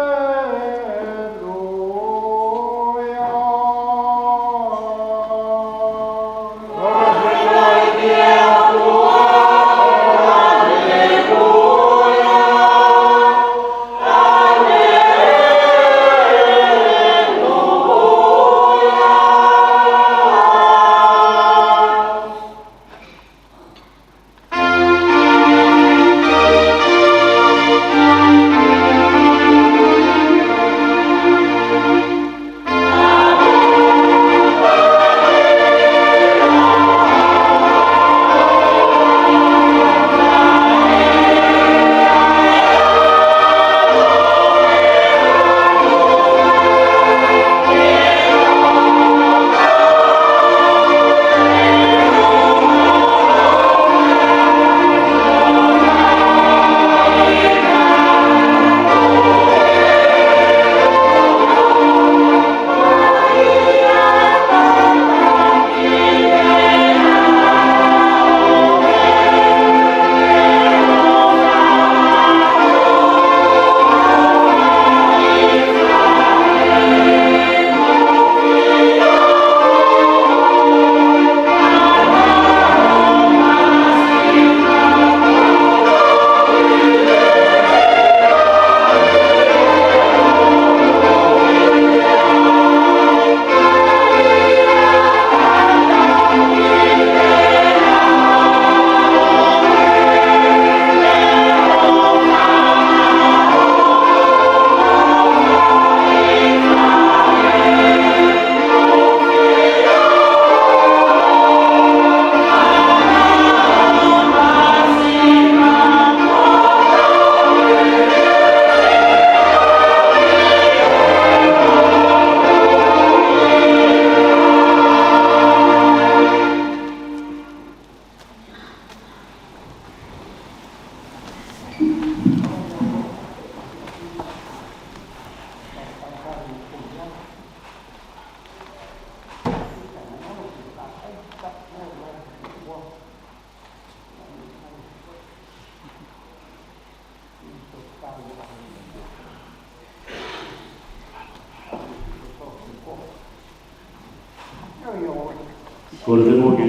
Kole pē mo ke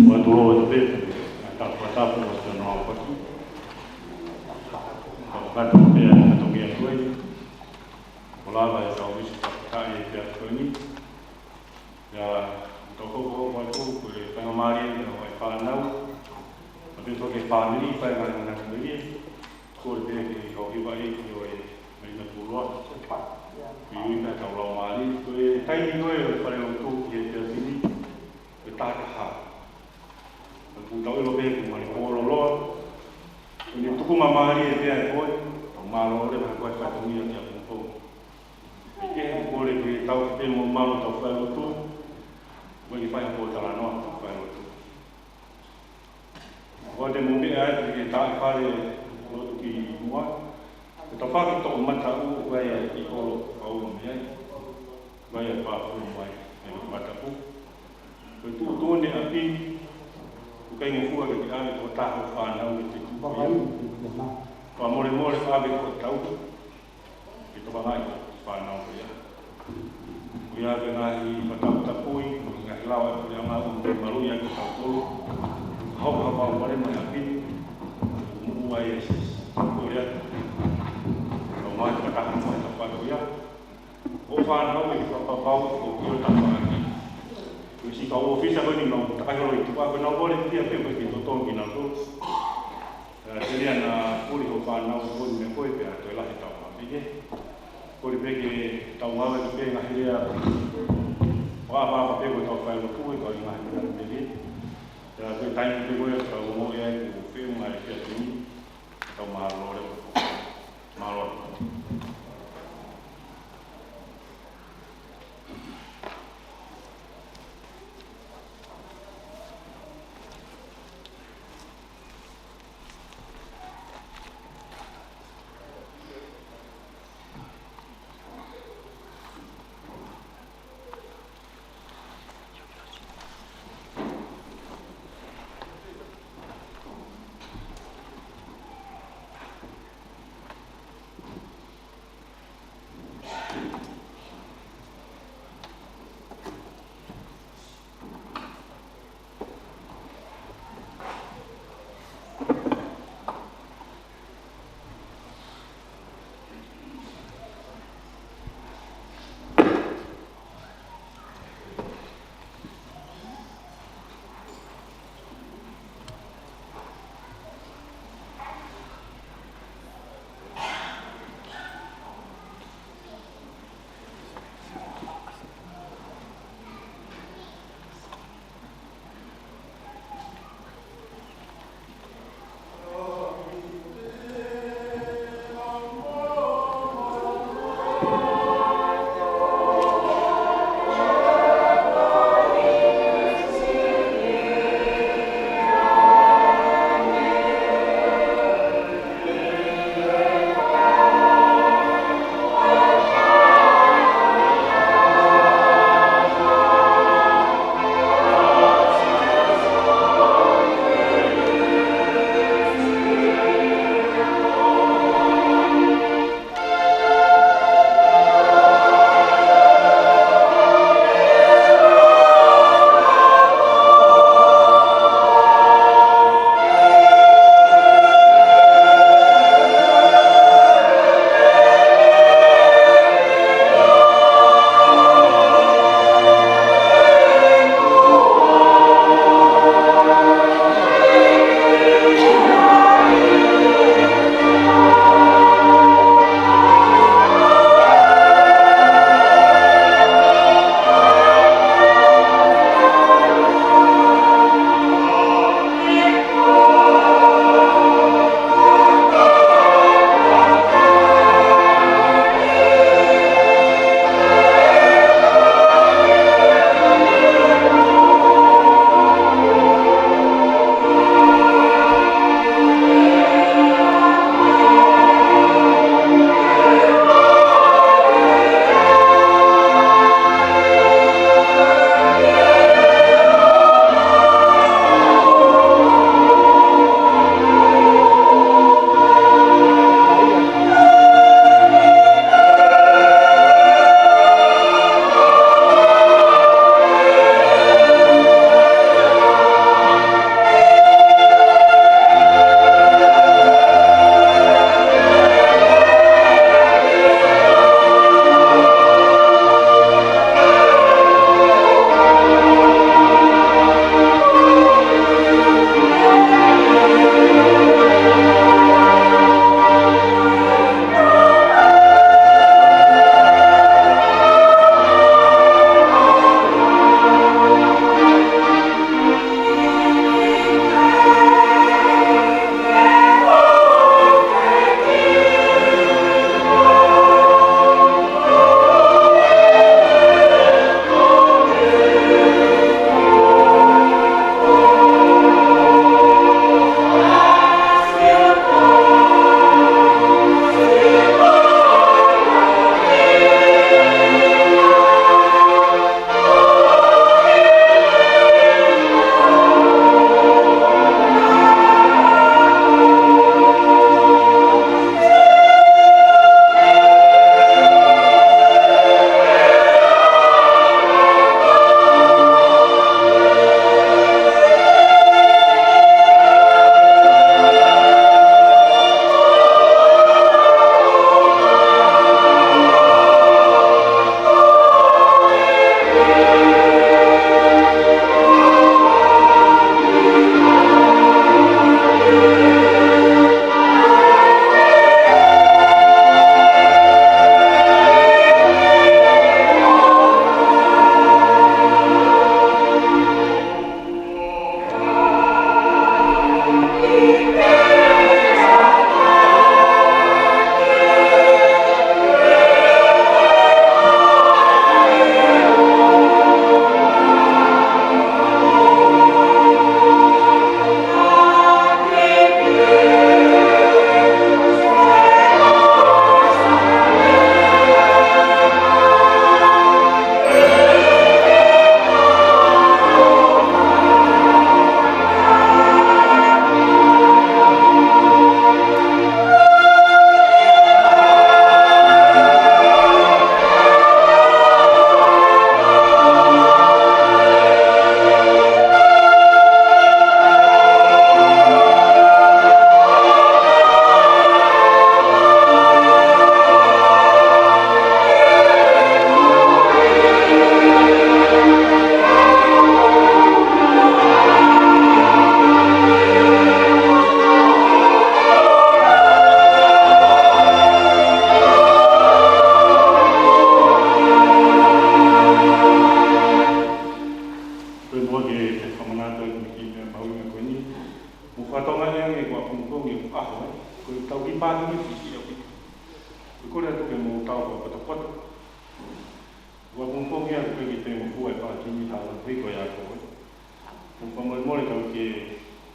ʻoatu ʻo ʻoatu pē ʻa e tau fakatapu ʻo te nau paki. Tau fakatapu pē ʻa e katongia ko ē. Ko lava e tau visi fakatapu ʻi he pea ko eni. ʻIa, tau hokohoko atu ko e faingamālie ʻa e fānau. ʻA e pē toki fāmili, fai ngaahi ngaahi melie. Kole pē ke ʻi hoki vai ki ʻo e meʻa pulua. Ki ui ka tau lau mālie. Ko e taimi ko ē ʻo e fale lotu ki he pea pini. Ko e taha taha. Ko e tau ʻilo pē ki mali ko loloa. Ko e tuku mamalie pē ʻa koe. Tau mālō leva ko e fatongia ki a pungpong. ʻE ke he kole ke tau pē mo malu tau fale lotu. Ko e fai ko talanoa tau fale lotu. Ko te mo meʻa atu ke tā fale lotu ki mua. Ko tau faki toʻo mata u ko e ʻi ʻolo kau lo mea. Ko e pā ko mai e mata u. Ko e tuʻu tone ʻapi. Ko kai ngofua ke te ʻave ko taho fānau ke te tuʻu. Fakamolemole ʻave ko tau. Ke tokanga ʻi he fānau ko ia. Ko ia ko e ngaahi fakatapui, ko e ngaahi lawa ko ia ngā ʻo te malu ia ke tau tolu. Hau ka pau pare mai a pini. Muʻa ia si, ko ia. Tau mai fakataha mai ta pau ko ia. ʻO fānau e fakapapau ko kio ta whangaki. Ko si kau ʻōfisa ko ni nau takai holo i tuka ko nau vole pia pē ko ki totongi nau tolu. Ē, telia na puli ho fānau ko ni me koe pea toe lahi tau ma peke. Kole pē ke tau ngāue ki pē ngaahi lea. Wa wa wa pē ko tau fai lotu e kau i ngaahi lea peke. Ē, ko e taimi pē ko e tau mo e ai ko pē mai pē tini. Tau mālō leva. Mālō.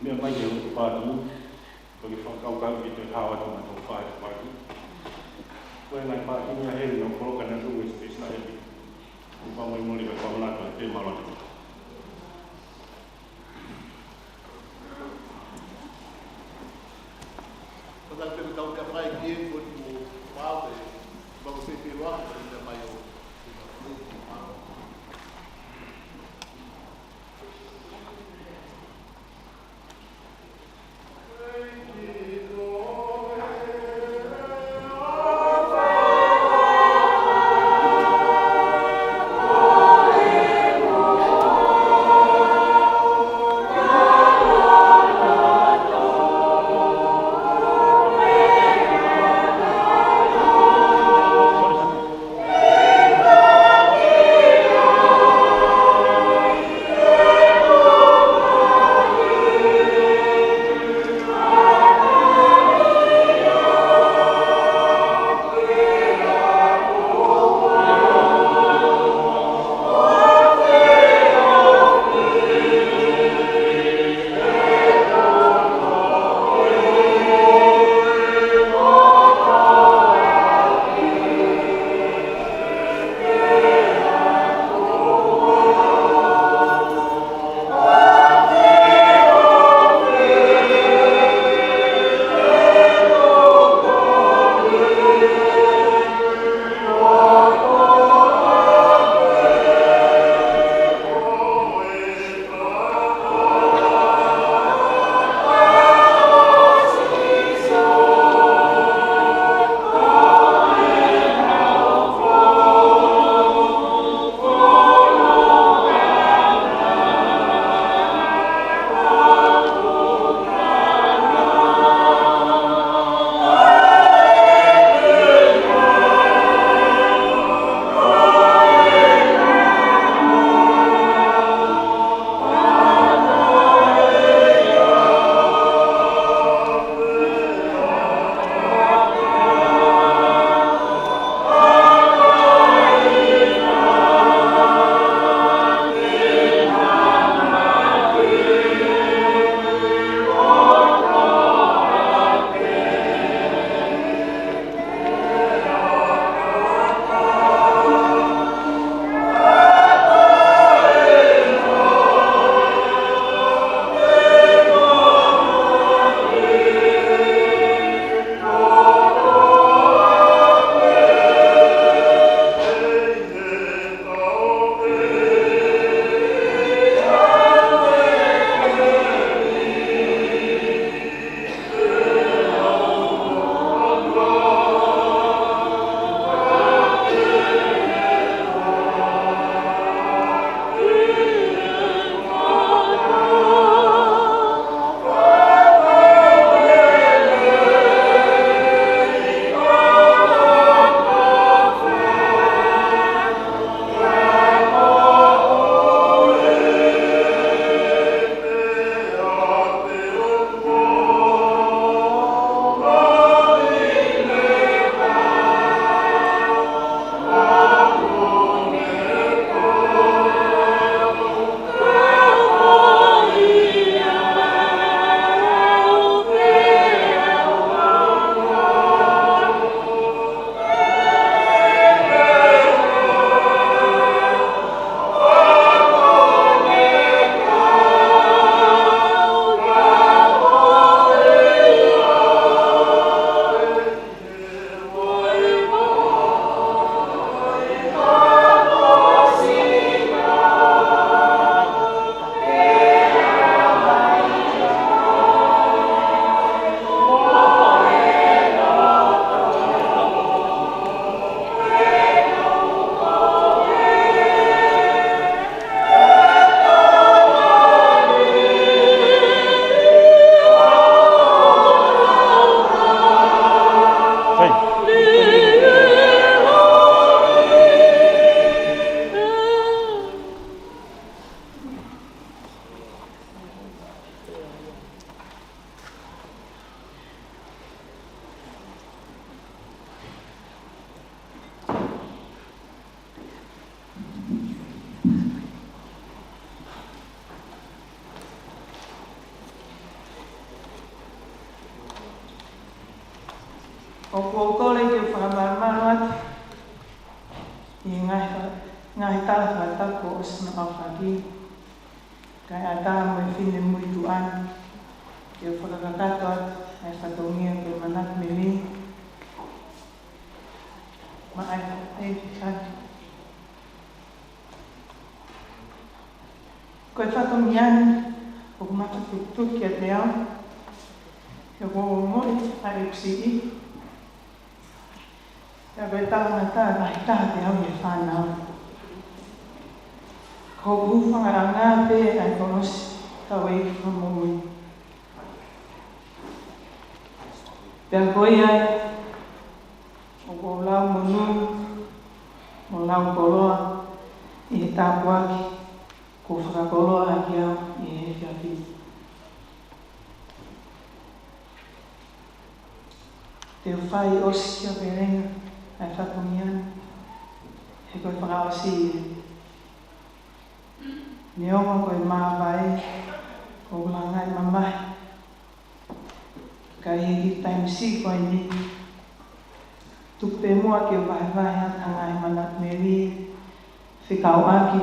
Meʻa mai he ʻotu pātini, ko e fakakaukau ke toe hao atu ʻa e tau fai pātini. Ko e ngaahi pātini ʻa heli no koloka na tu e space na e pi. Ko e pā mai mole ka pā mana ka te malo. Ko e tau te tau ka fai ki e ko tu pau e, pau e pepe wa, ko e mai o. ʻOku ou kole ke u fakamalumalu atu ʻi he ngaahi fa-, ngaahi tala fakatapu kuo ʻosi hono aofaki, kae ʻatā mo e finemui tuʻa ni, ke u fakakakato atu ʻa e fatongia ko e manatu meli. Maʻa e, e, e, Ko e fatongia ni ʻoku makatuʻutuʻu kiate au, he ʻoku ou ongoʻi ʻa ʻeku siʻi, pea ko e talangataʻa lahi taha kiate au ʻi he fānau. Ko hoku hūfangaʻanga pē ʻa e kolosi tauʻeiki fakamoʻui. Pea ko ia ai, ʻoku ou lau monū, mo lau koloa, ʻi he tāpuaki kuo fakakoloa ʻaki au ʻi he efiafi ni. Te u fai ʻosi kia Pelenga ʻa e fatongia ni, he ko e fakaʻosi ia. Neongo ko e māvae ʻoku langa ai e mamahi, ka ʻi he taimi siʻi ko eni, tuku pē muʻa ke u vahevahe atu ʻa e ngaahi manatu meli fekauʻaki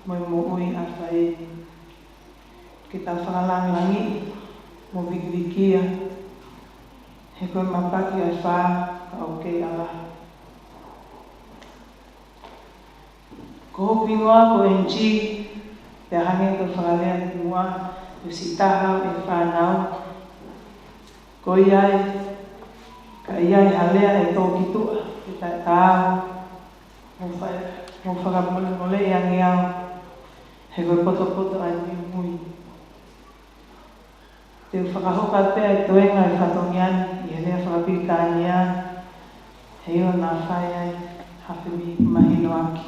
mo e moʻui ʻa e fai. Ke tau fakalāngilangiʻi mo vikivikia, he ko e mapaki ʻa e fā ka ʻoku kei ʻalaha. Ko hoku hingoa ko Angie, pea hangē ko e fakalea kimuʻa, ko e siʻi taha ʻo e fānau. Ko ia ai, ka ʻi ai ha lea ʻe tō ki tuʻa, ʻe taʻetaau, mou fai, mou fakamolemoleʻi ange au, he ko e potopoto ʻa e niʻihi mui. Te u fakahoko atu pē ʻa e toenga ʻo e fatongia ni ʻi he lea fakapilitānia, heiʻilo naʻa fai ai ha femahinoʻaki.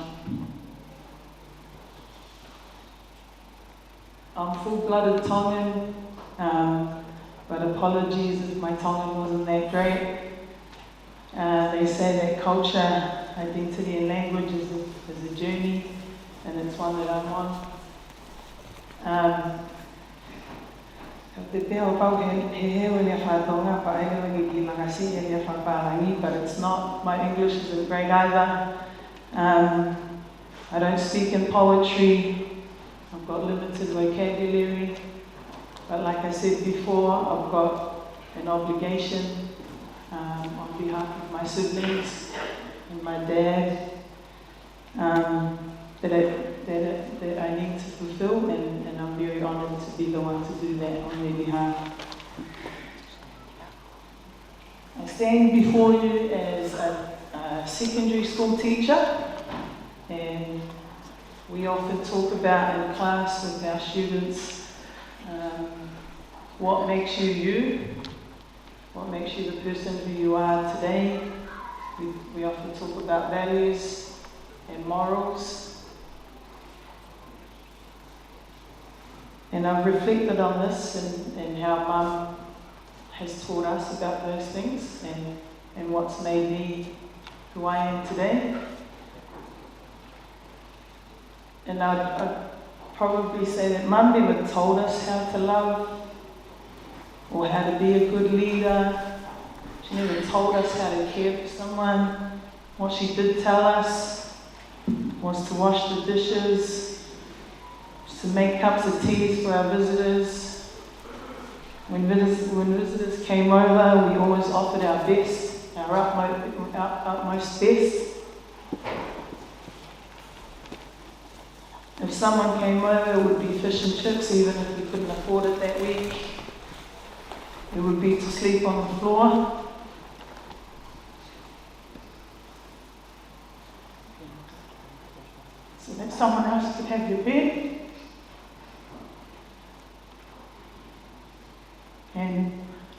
I'm full-blooded Tongan, um, but apologies if my Tongan wasn't that great. Uh, they say that culture, identity and language is a, is a journey, and it's one that I'm on. Um, ʻOku ou pehē ʻoku pau ke, ke heheu e lea faka-Tonga, pea ʻai leva ke kiʻi lakasi e lea fakapālangi, but it's not, my English isn't great either. Um, I don't speak in poetry. I've got limited vocabulary. But like I said before, I've got an obligation, um, on behalf of my siblings and my dad, um, that I, that I, that I need to fulfill, and, and I'm very honored to be the one to do that on their behalf. I stand before you as a, a secondary school teacher, and we often talk about in class with our students, um, what makes you you, what makes you the person who you are today. We, we often talk about values and morals. And I've reflected on this and, and how Mum has taught us about those things and, and what's made me who I am today. And I'd, I'd probably say that Mum never told us how to love or how to be a good leader. She never told us how to care for someone. What she did tell us was to wash the dishes, to make cups of teas for our visitors. When vis-, when visitors came over, we always offered our best, our utmost, our utmost best. If someone came over, it would be fish and chips, even if we couldn't afford it that week. It would be to sleep on the floor, so that someone else could have your bed. And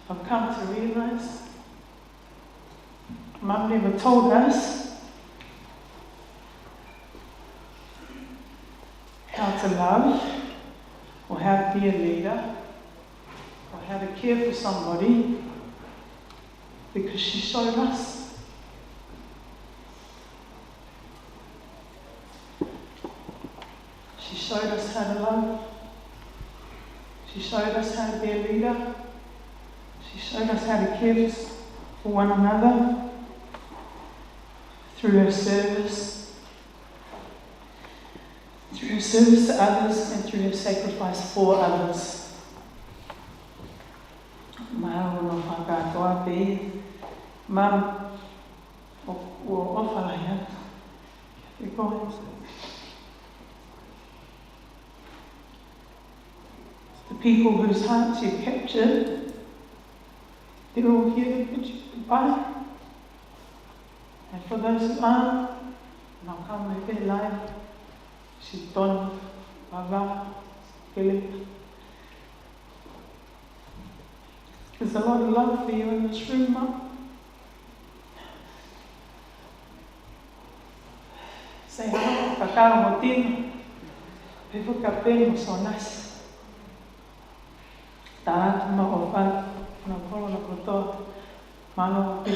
I've come to realize Mum never told us how to love or how to be a leader or how to care for somebody, because she showed us. She showed us how to love. She showed us how to be a leader. She showed us how to care for, for one another through her service, through her service to others and through her sacrifice for others. Mālō hono fakakātoa pē, Mum, ʻoku ou ʻofa lahi atu kiate koe. The people whose hearts you captured, they're all here to bid you goodbye. And for those who aren't, they'll come maybe live. Sitoni, Vava, Kele. There's a lot of love for you in this room, Mum. Say hello, kakau mo Tino. Pea fuka pē mo Sonasi. Tala atu mo ʻofa, na polo na kotoa. Mālō pē.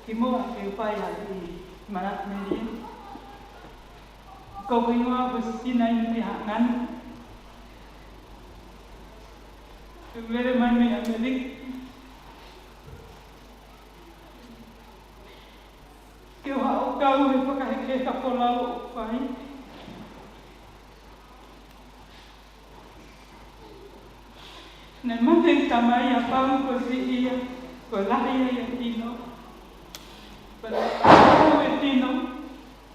Kimuʻa ke u fai ʻa e manatu melie, ko ʻeku hingoa ko Sina Inu Hangani. Ke u lele mai mei ʻAmelika ke u haʻu ʻo kau he fakahekeheka folau ʻoku fai. Naʻe mate ʻeku tamai ʻi Palu, ko e siʻi ia, ko e lahi ia ʻi he tino. Pea naʻe ʻalu e tino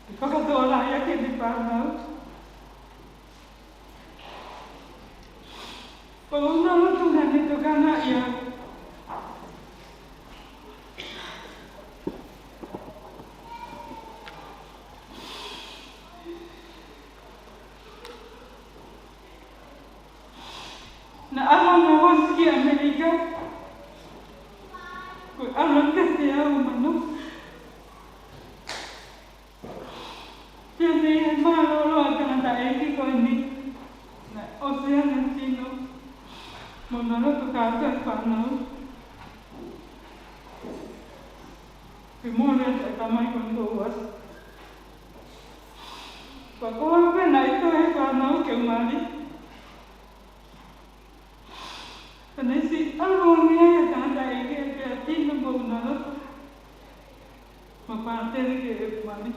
ke fakatōlaʻi ʻaki ʻene fānau. Ko hono lotu naʻá ne tokangaʻi au. Naʻá ku ʻalu ʻo ʻosi ki ʻAmelika, ko e ʻalu ʻa e teau mano. Pea ne mālōlō ʻa e tangataʻeiki ko eni, naʻe ʻosi ʻene tino mo hono loto kātoa e fānau. Pea mole ʻa e tamai ko eni kuo ʻosi. Pea ko au pē naʻe toe fānau ke u mali. Pea ne siʻi ʻalu ange ʻa e tangataʻeiki pea tino mo hono loto, mo pātele ke u mali.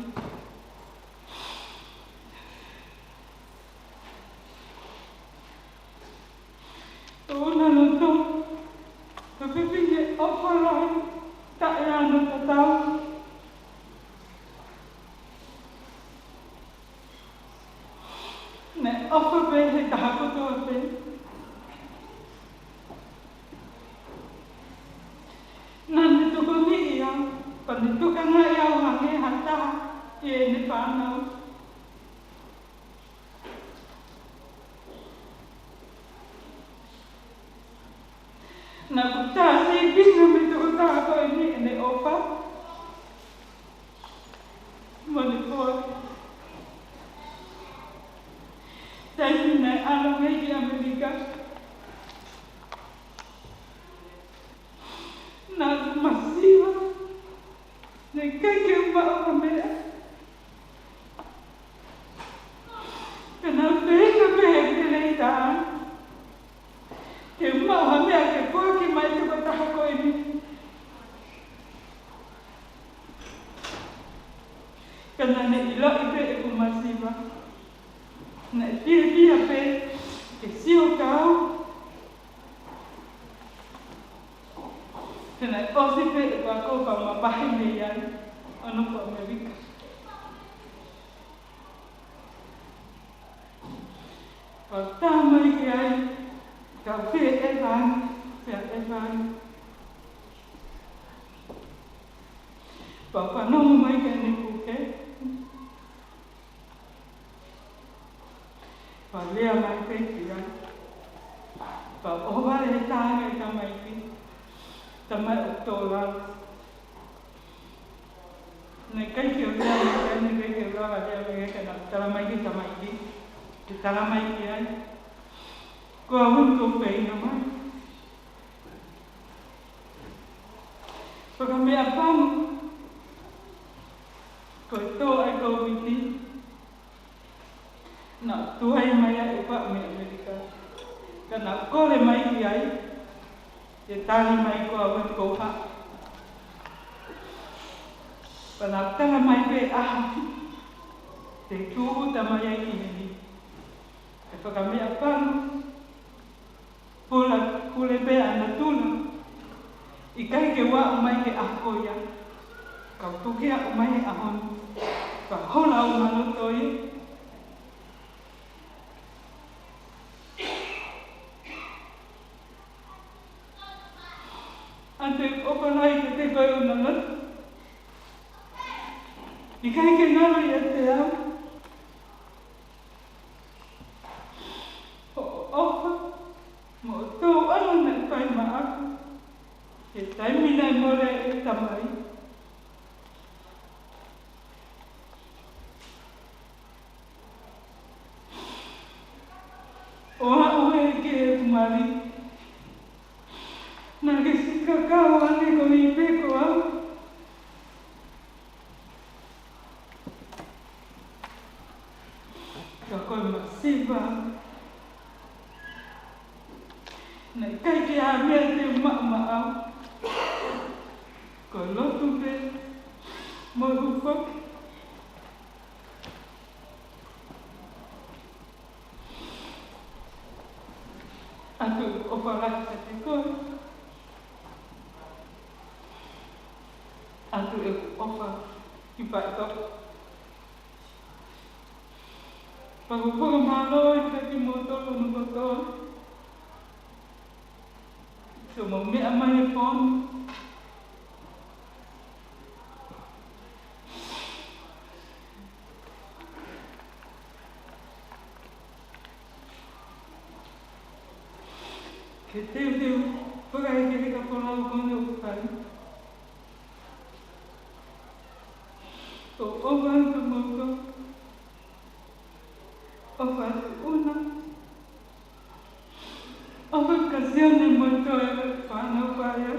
Ko hono loto, ko e fefine ʻofa lahi, taʻeʻaonga tatau. Naʻe ʻofa pē he taha kotoa pē. Naʻá ne tokoniʻi au, pea ne tokangaʻi au hangē ha taha ʻi heʻene fānau. Naʻá ku tā sīpinga mei he tokotaha ko eni ʻene ʻofa mo ʻene foaki. Taimi naʻe ʻalu mei ki ʻAmelika, naʻá ku masiva, naʻe ʻikai ke u maʻu ha meʻa. Pea naʻá ku feinga pē he lelei taha ke u maʻu ha meʻa ke foaki mai ki he tokotaha ko eni. Ka naʻá ne ʻiloʻi pē ʻeku masiva. Naʻe fiefia pē ke sio kau. Pea naʻe ʻosi pē ʻeku ako pea u mavahe mei ai ʻo nofo ʻAmelika. Pea u tā mai ki ai, ka u fie ʻeva ange, fie ʻeva ange. Pea u fanongo mai ki heʻene puke. Pea u lea mai pē ki ai. Pea u ʻohovale he taha ange e tamaiki, tamai ʻoku tō lalo. Naʻe ʻikai ke u lea mai ki ai, naʻe ʻikai ke u lava lea mai ki ai, ka naʻá ku tala mai ki he tamaiki, ke tala mai ki ai, ko au eni kuo u feinga mai. Fakameʻapango, ko e tō ʻa e Kōviti, naʻá ku tuai mai ai ʻo aʻu mei ʻAmelika. Ka naʻá ku kole mai ki ai ke tali mai ko au eni kuo u haʻu. Pea naʻá ku tala mai pē ʻaho te u tūʻuta mai ai ki heni. Ke fakameʻapango, pula, pule pē ʻa natula. ʻIkai ke u aʻu mai ki he ʻaho ko ia, ka u toki aʻu mai he ʻaho ni. Pea hola au ma loto ia. ʻA e ʻofa lahi kiate koe ʻoku na loto. ʻIkai ke ngalo ʻiate au hoʻo ʻofa mo hoʻo tōʻonga naʻe fai maʻaku he taimi naʻe mole ai e tamai. ʻO aʻu ai ki heʻeku mali, naʻá ke siʻi kakau ange koeʻuhi pē ko au. Siva. Naʻe ʻikai ke ʻi ai ha meʻa te u maʻu maʻau. Ko e lotu pē mo e hūfaki. ʻOatu ʻeku ʻofa lahi kiate koe. ʻOatu ʻeku ʻofa ki Faʻitoka. Pea ʻoku ou fakamālō ai kiate kimoutolu hono kotoa. Siʻomou meʻa mai he pō ni. Ke teuteu fakaʻekeʻeke e folau ko eni ʻoku fai. ʻOku ou ʻofa atu kiate kimoutolu. ʻOfa atu ʻUna. ʻOfa atu kia Sione mo e toe fānau paia.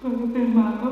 Ko ia pē, mālō.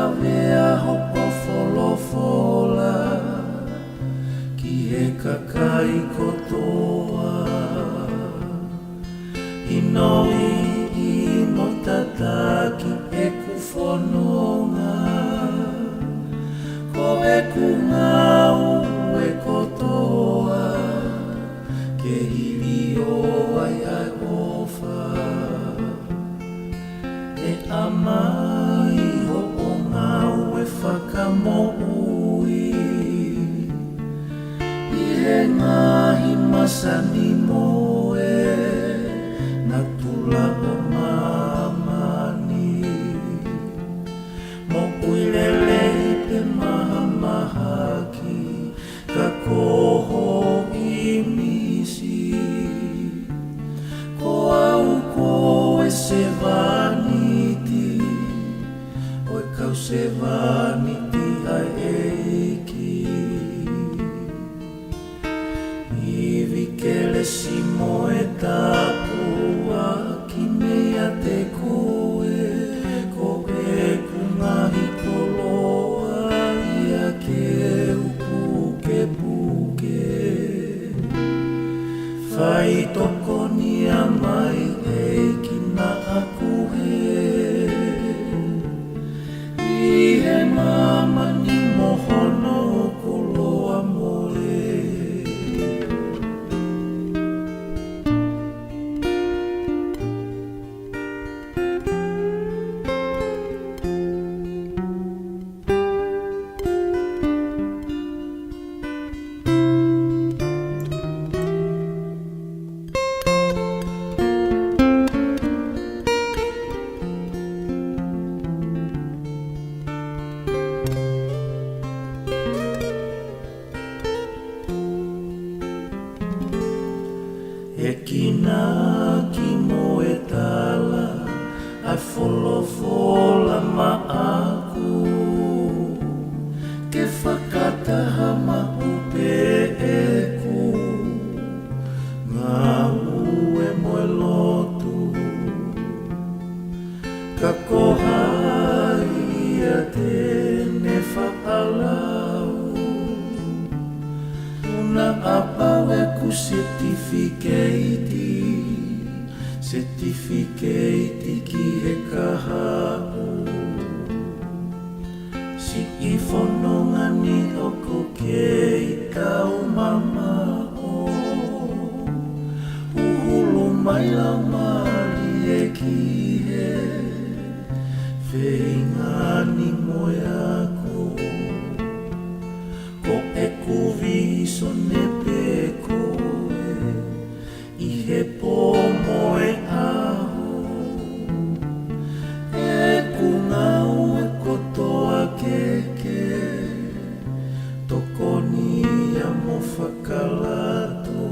Avea hoʻo folofola ki he kakai kotoa. ʻInoiʻi mo tataki ʻeku fononga, ko ʻeku ngāue kotoa ke ʻilio ai ʻa e ʻofa. ʻE ʻamai hoʻo ngāue fakamoʻui ʻi he ngaahi masani mo e natula ʻo māmani. Moʻui lelei pe mahamahaki, ka ko ho ʻīmisi. Ko au ko e sevāniti ʻo e kau sevāniti ʻa e ʻEiki. Ivi kelesi mo e tāpuaki meiate koe, ko ʻeku ngaahi koloa ia ke u pukepuke. Faitokonia mai ʻEiki naʻa ku hē ʻi he māmani mo hono koloa mole. ʻE kinaki mo e tala ʻa e folofola maʻaku, ke fakataha maʻu pē ʻeku ngāue mo e lotu. Ka ko hai ia te ne faʻa lau, ʻoua naʻa pau ʻeku setifikeiti, setifikeiti ki he kahaʻu. Siʻi fononga ni ʻoku kei taumamaʻo, huhulu mai laumālie ki he feinga ni mo e ako. Ko ʻeku vīsone pē koe ʻi he pō mo e ʻaho, ʻeku ngāue kotoa ke ke tokonia mo fakalato.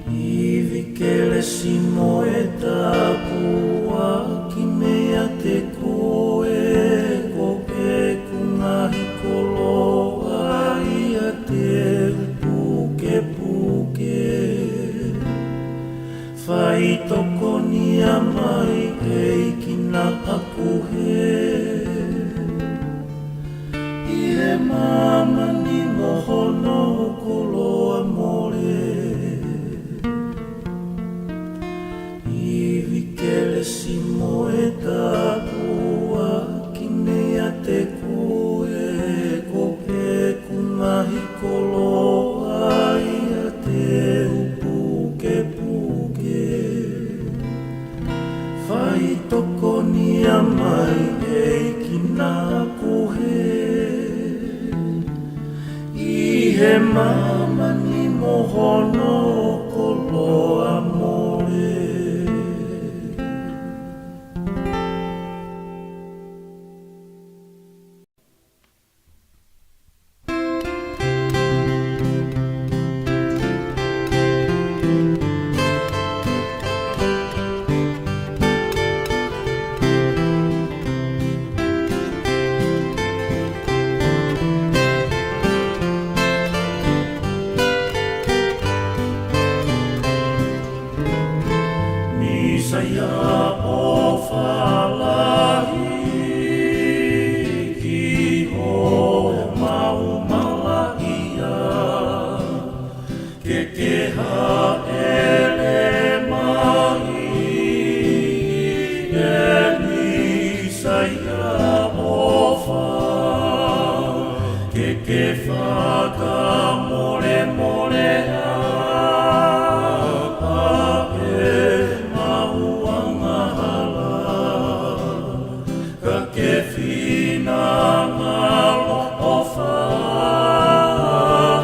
Ivi kelesi mo e tāpuaki meiate koe, ko ʻeku ngaahi koloa ia te u pukepuke. Faitokonia mai ʻEiki naʻa ku hē ʻi he māmani mo hono koloa mole. Ivi kelesi mo e tāpuaki meiate koe, ko ʻeku ngaahi koloa ia te u pukepuke. Faitokonia mai ʻEiki naʻa ku hē ʻi he māmani mo hono koloa mole. ʻofa, ke ke fakamolemole ʻa e mau angahala. Ka ke finangalo ʻofa,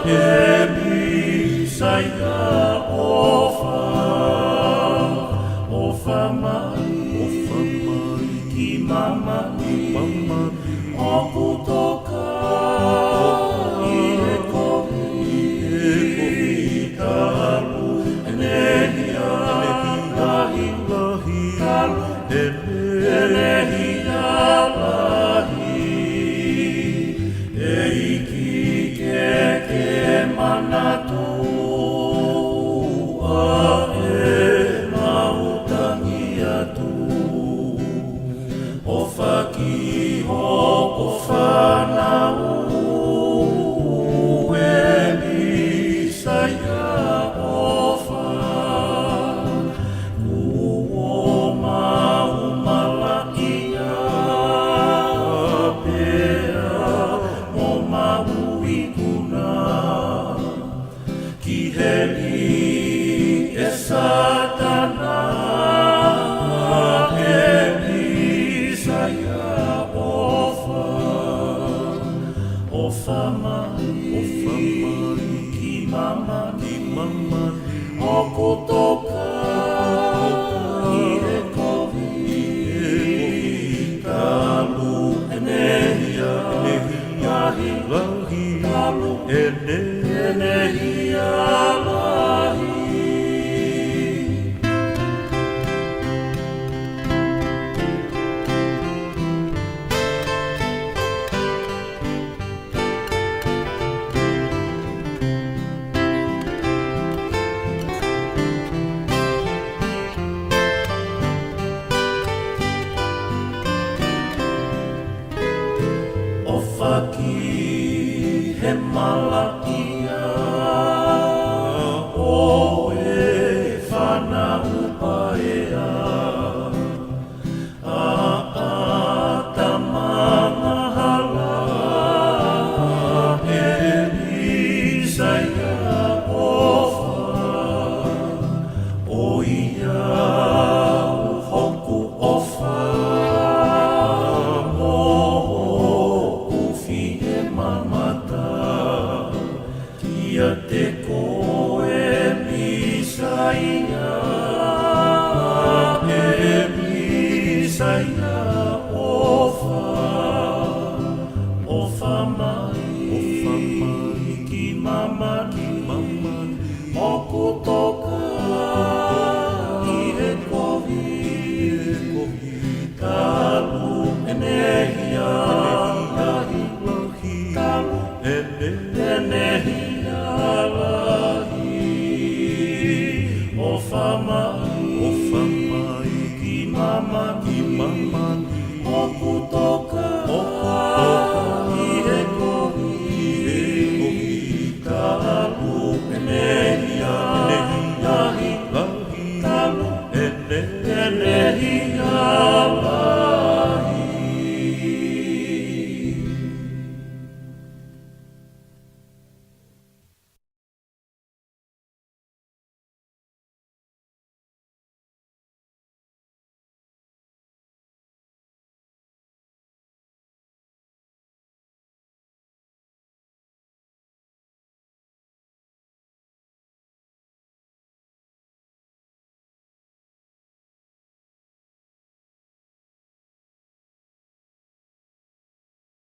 ʻe Mīsaia ʻofa. ʻOfa mai, ʻofa mai ki māmani, māmani. ʻOku toka ʻi he kovi, ʻi he kovi talu ʻene hia lahi, lahi. Talu ʻene hia lahi, ʻEiki ke ke manatuʻi ʻemau tangi atu. ʻOfa ki hoʻo fānau, ʻe Mīsaia ʻofa. Kuo mau malaʻia pea mo mau ikuna ki heli ʻe Sātana, ʻe Mīsaia ʻofa. ʻOfa mai, ʻofa mai ki māmani, ki māmani. ʻOku toka ʻi he kovi, ʻi he kovi talu ʻene hia, ʻene hia lahi, lahi. Talu ʻene, ʻene hia lahi. ʻOfa ki he malaʻia